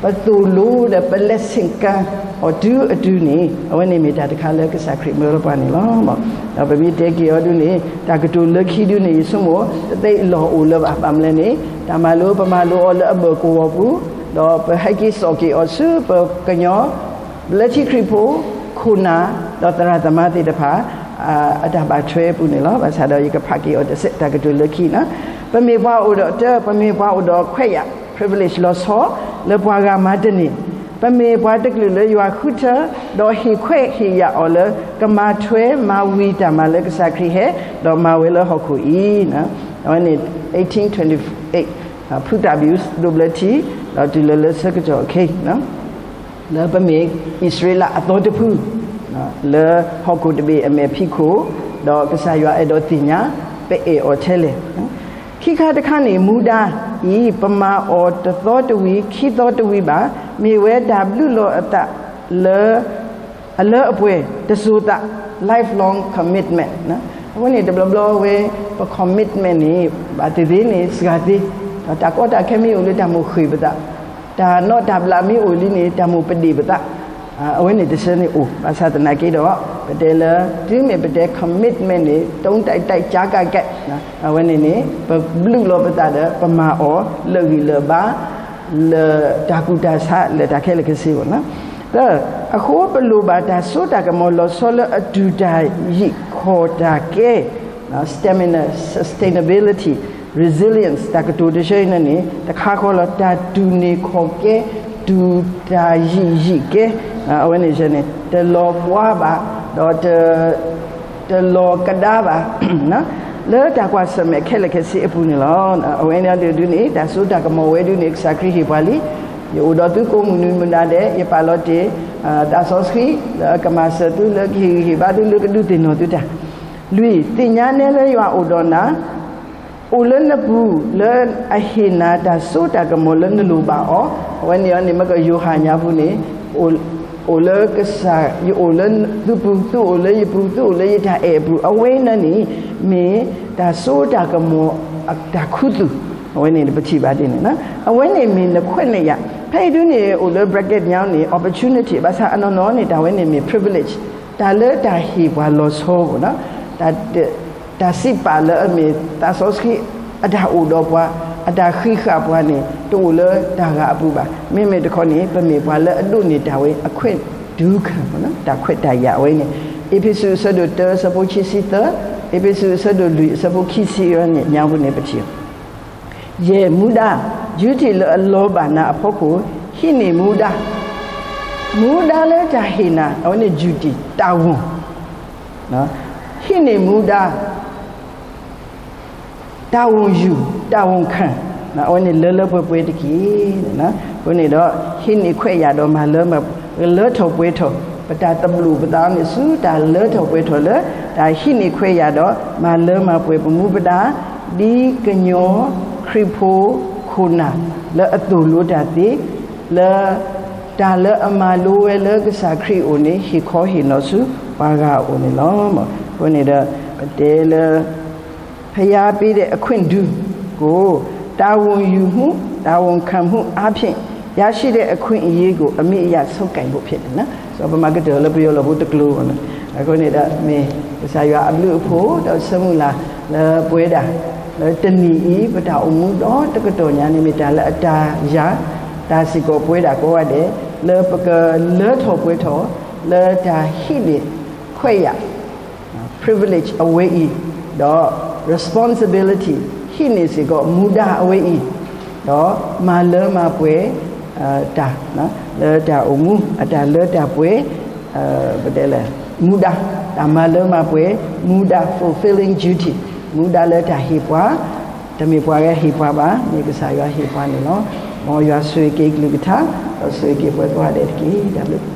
ပသိၣ်လိဒီးပ blessing ကါအီၤတုၤအတုၤန့ၣ် အဝဲန့ၣ်မ့ၢ်တၢ်တခါလၢကစၢ်ခရံာ်မၢလီၤပှၤန့ၣ်လီၤ. ဒီးပမ့ၢ်တဲက့ၤအီၤဒုန့ၣ် တၢ်ကတိၤလၢခံဒုန့ၣ် ယဆိကမိၣ် တသ့လီၤအိၣ်လၢၤဘၣ် ဘၣ်မနုၤလဲၣ်န့ၣ် တၢ်မၤလိပမၤလိအီၤလၢအဘၢၣ်ကဝီၤပူၤ ဒီးပဟဲက့ၤစိာ်က့ၤအီၤဆူပကညီ လၢထံခရံာ်ဖိ ခိၣ်နၢ် ဒီးသရၣ်သမါသ့ၣ်တဖၣ် အတၢ်ဘၣ်ထွဲအပူၤန့ၣ်လီၤ. ဘၣ်ဆၣ်ဒီးယကဖးက့ၤအီၤတစဲး တၢ်ကတိၤလၢခံန့ၣ် ပမ့ၢ်ပှၤအိၣ်ဒီးတၢ် ပမ့ၢ်ပှၤအိၣ်ဒီးခွဲးယာ် privilege လီၤဆီ လၢပှၤဂၤမၤတန့ၢ် ပမ့ၢ်ပှၤတကလုာ်လၢယွၤဃုထၢ ဒီးဟ့ၣ်ခွဲးဟ့ၣ်ယာ်အီၤလၢ ကမၤထွဲမၤဝံၤတၢ်မၤလၢကစၢ်ခရံာ်ဟဲ ဒီးမၤဝဲလၢဟီၣ်ခိၣ်အံၤ အဝဲန့ၣ် eighteen twenty-eight ဖုသၣ်ဘံၣ်ဒိးဘျၢထံ ဒီးတုၤလၢလၢဆၢကတီၢ်ခဲအံၤ လၢပမ့ၢ်အံၣ်စရ့လးအသီတဖု လၢဟီၣ်ခိၣ်တဘ့ၣ်အမဲာ်ဖံးခိၣ်, ဒီးကစၢ်ယွၤအဲၣ်ဒိးသ့ၣ်ညါ ပအဲၣ်အီၤထဲလဲၣ်. ခံခါတခါန့ၣ် မူဒါအံၤ ပမၤအီၤတသီတဝံၤ ခံသီတဝံၤဘၣ်, မ့ၢ်ဝဲတၢ်ဘျုးလီၤအသးလၢ အလၢအပှဲၤတစိၤသး lifelong commitment. အဝဲန့ၣ်တဘျီဘျီဝဲ ပ commitment န့ၣ် ဘၣ်သ့ၣ်သ့ၣ်န့ၣ် စှၤသ့, ဒီးတၢ်ကီတၢ်ခဲမ့ၢ်အိၣ်လၢတၢ်မိၣ်ဃ့ၢ်ပသး, တၢ်နီၣ်တၢ်ဘျးမ့ၢ်အိၣ်လံန့ၣ် တၢ်မိၣ်ပဒ့ၣ်ပသး, အဝဲန့ၣ်တဆၢန့ၣ်အိၣ်, ဘၣ်ဆၣ်သနာ်က့ဒီး ပတဲလၢ တုၤမ့ၢ်ပတဲ commitment န့ၣ် တုံးတၢ်တၢ်ကါကဲး, အဝဲန့ၣ်န့ၣ် ပဘျုးလီၤပသးဒီး ပမၤအီၤလၢာ်ဂံၢ်လၢာ်ဘါ လၢတၢ်ကူၣ်တၢ်ဆး လၢတၢ်ခဲလၢာ်ခဲဆ့ဘၣ်. သၢ, အဃိပလိၣ်ဘၣ်တၢ်စိတၢ်ကမီၤလီၤဆီလၢအတူၢ်တၢ်ယံာ်ခီၣ်တၢ်ကဲ, stamina, sustainability, resilience တၢ်ကတိၤတဆၢအံၤန့ၣ် တခါဃီလီၤ တၢ်တူၢ်န့ၢ်ခီၣ်ကဲ, တူၢ်တၢ်ယံာ်ယံာ်ကဲ, အဝဲန့ၣ်န့ၣ် တလီၤပှီၢ်ဘၣ်, ဒီး တလီၤကဒါဘၣ် လၢတၢ်ကွၢ်ဆၢၣ်မဲာ်ခဲလၢာ်ခဲဆ့အပူၤန့ၣ်လီၤ. အဝဲန့ၣ်ဒုးဒုးန့ၣ် တၢ်စိတၢ်ကမီၤဝဲဒုးန့ၣ် ကစၢ်ခရံာ်ဟ့ၣ်ပှၤလံ. ယအိၣ်ဒီးသုကိးမုၢ်နံၤမုၢ်နၤဒဲး ယပာ်လီၤတ့ၢ် သးစီဆှံ လၢကမၤစၢၤသု လၢကဟ့ၣ်ဂံၢ်ဟ့ၣ်ဘါသု လၢကဒုးသ့ၣ်နီၣ်သုတၢ်. လွံၢ်, သ့ၣ်ညါနဲလၢယွၤအိၣ်ဒီးနၤ အိၣ်လၢနပူၤ လၢအဟ့ၣ်နၤတၢ်စိတၢ်ကမီၤလၢနလိၣ်ဘၣ်အီၤ, အဝဲန့ၣ်အီၤန့ၣ် မ့ၢ်ကယိၤဟၣ်ညါပူၤန့ၣ် အိၣ်လၢကစၢ်, ယအိၣ်လၢသုပူၤ, သုအိၣ်လၢယပူၤ, သုအိၣ်လၢယတၢ်အဲၣ်အပူၤ, အဝဲန့ၣ်န့ၣ် မ့ၢ်တၢ်စိတၢ်ကမီၤအတၢ်ခူသူၣ်, အဝဲန့ၣ်ပထံၣ်ဘၣ်ဒ်န့ၣ်, အဝဲန့ၣ်မ့ၢ်နခွဲးနယာ်, ဖဲအံၤဒုးန့ၣ် အိၣ်လၢ bracket ညါန့ၣ် opportunity ဘၣ်ဆၣ်အနီၢ်နီၢ်န့ၣ် တၢ်ဝဲန့ၣ်မ့ၢ် privilege, တၢ်လၢတၢ်ဟ့ၣ်ပှၤလီၤဆီဘၣ်နီၤ တၢ်စံးပာ်လၢအမ့ၢ်သးစီဆှံအတၢ်အိၣ်ဒီးပှၤ, အတၢ်ဃံးဃာ်ပှၤန့ၣ် တအိၣ်လၢတၢ်ဂၤအပူၤဘၣ်. မ့မ့ၢ်တခီန့ၣ် ပမ့ၢ်ပှၤလၢအဒိးန့ၢ်တၢ်ဝဲအခွဲးဒူခၣ်, တၢ်ခွဲးတၢ်ယာ်ဝဲန့ၣ်, အ့းဖ့းစူးအဆၢဒိၣ်တၢအဆၢဖိခံဆံသၢ, အ့းဖ့းစူးအဆၢဒိၣ်လွံၢ်အဆၢဖိခံဆံအံၤန့ၣ် ညါပူၤန့ၣ်ပထံၣ် ယဲၢ်မူဒါ, duty လၢအလီၤဘၣ်နၤအဖီခိၣ်, ဟံးန့ၢ်မူဒါ, မူဒါလၢတၢ်ဟ့ၣ်နၤ အဝဲန့ၣ် duty တၢ်ဝူၢ်, ဟံးန့ၢ်မူဒါ, တၢ်ဝူၢ်ယူၢ်, တၢ်ဝူၢ်ခၣ်, အဝဲန့ၣ်လၢလၢပှဲၤပှဲၤတက့ၢ်. အဃိန့ၣ်ဒီး ဟံးန့ၢ်ခွဲးယာ်ဒီးမၤလၢမၤ, လၢထီၣ်ပှဲၤထီၣ် ပတၢ်သဘျိၣ်ပသးန့ၣ်ဆူတၢ်လၢထီၣ်ပှဲၤထီၣ်လၢ တၢ်ဟံးန့ၢ်ခွဲးယာ်ဒီး မၤလၢမၤပှဲၤပမူပဒါ ဒ်ကညီခရံာ်ဖိခိၣ်နၢ် လၢအသိၣ်လိတၢ်သ့, လၢ တၢ်လၢအမၤလိဝဲလၢကစၢ်ခရံာ်အအိၣ်န့ၣ် ဟ့ၣ်ခီဟ့ၣ်နီၤဆူပှၤဂၤအအိၣ်န့ၣ်လီၤ. အဃိန့ၣ်ဒီး ပတဲလၢ พระยาပေးတဲ့အခွင့်ထူးကို တာဝန်ယူမှု, တာဝန်ခံမှုအားဖြင့် ရရှိတဲ့အခွင့်အရေးကို အမိအရဆုံးကိုင်ဖို့ဖြစ်တယ်နော်. ပမၤကတၢၢ်လၢပယီၤလီၢ်ဖိတကျိၤန့ၣ်, အဃိန့ၣ်ဒီး မ့ၢ်ကစၢ်ယွၤအဘျုးအဖှိၣ် ဒီးဆၢမုၢ်လၢ်လၢပဝဲဒၣ် လၢတနံၤအံၤ ပတၢ်အိၣ်မူဒီတကတီၢ်ညါန့ၣ် မ့ၢ်တၢ်လၢအတၢ်ယၤ တၢ်စ့ၢ်ကီးပဝဲဒၣ်ကိးဂၤဒဲး လၢပကလၢထီၣ်ပှဲၤထီၣ် လၢတၢ်ဟံးန့ၢ်ခွဲးယာ် privilege အဝဲအံၤ, ဒီး responsibility ဟံးန့ၢ်စ့ၢ်ကီးမူဒါအဝဲအံၤ, ဒီးမၤလၢမၤပှဲၤ တၢ် လၢတၢ်အိၣ်မူ အတၢ်လၢတၢ်ပှဲၤ ပတဲလဲၣ် မူဒါ, တၢ်မၤလၢမၤပှဲၤ မူဒါ fulfilling duty, မူဒါလၢတၢ်ဟ့ၣ်ပှၤ, တမ့ၢ်ပှၤဂၤဟ့ၣ်ပှၤဘၣ်, မ့ၢ်ကစၢ်ယွၤဟ့ၣ်ပှၤန့ၣ်လီၤ. မ်ယွၤဆိၣ်ဂ့ၤက့ၤကလုၢ်ကထါ, ဒီးဆိၣ်ဂ့ၤက့ၤပှၤကိးဂၤဒဲးတက့ၢ်. တၢ်ဘျုး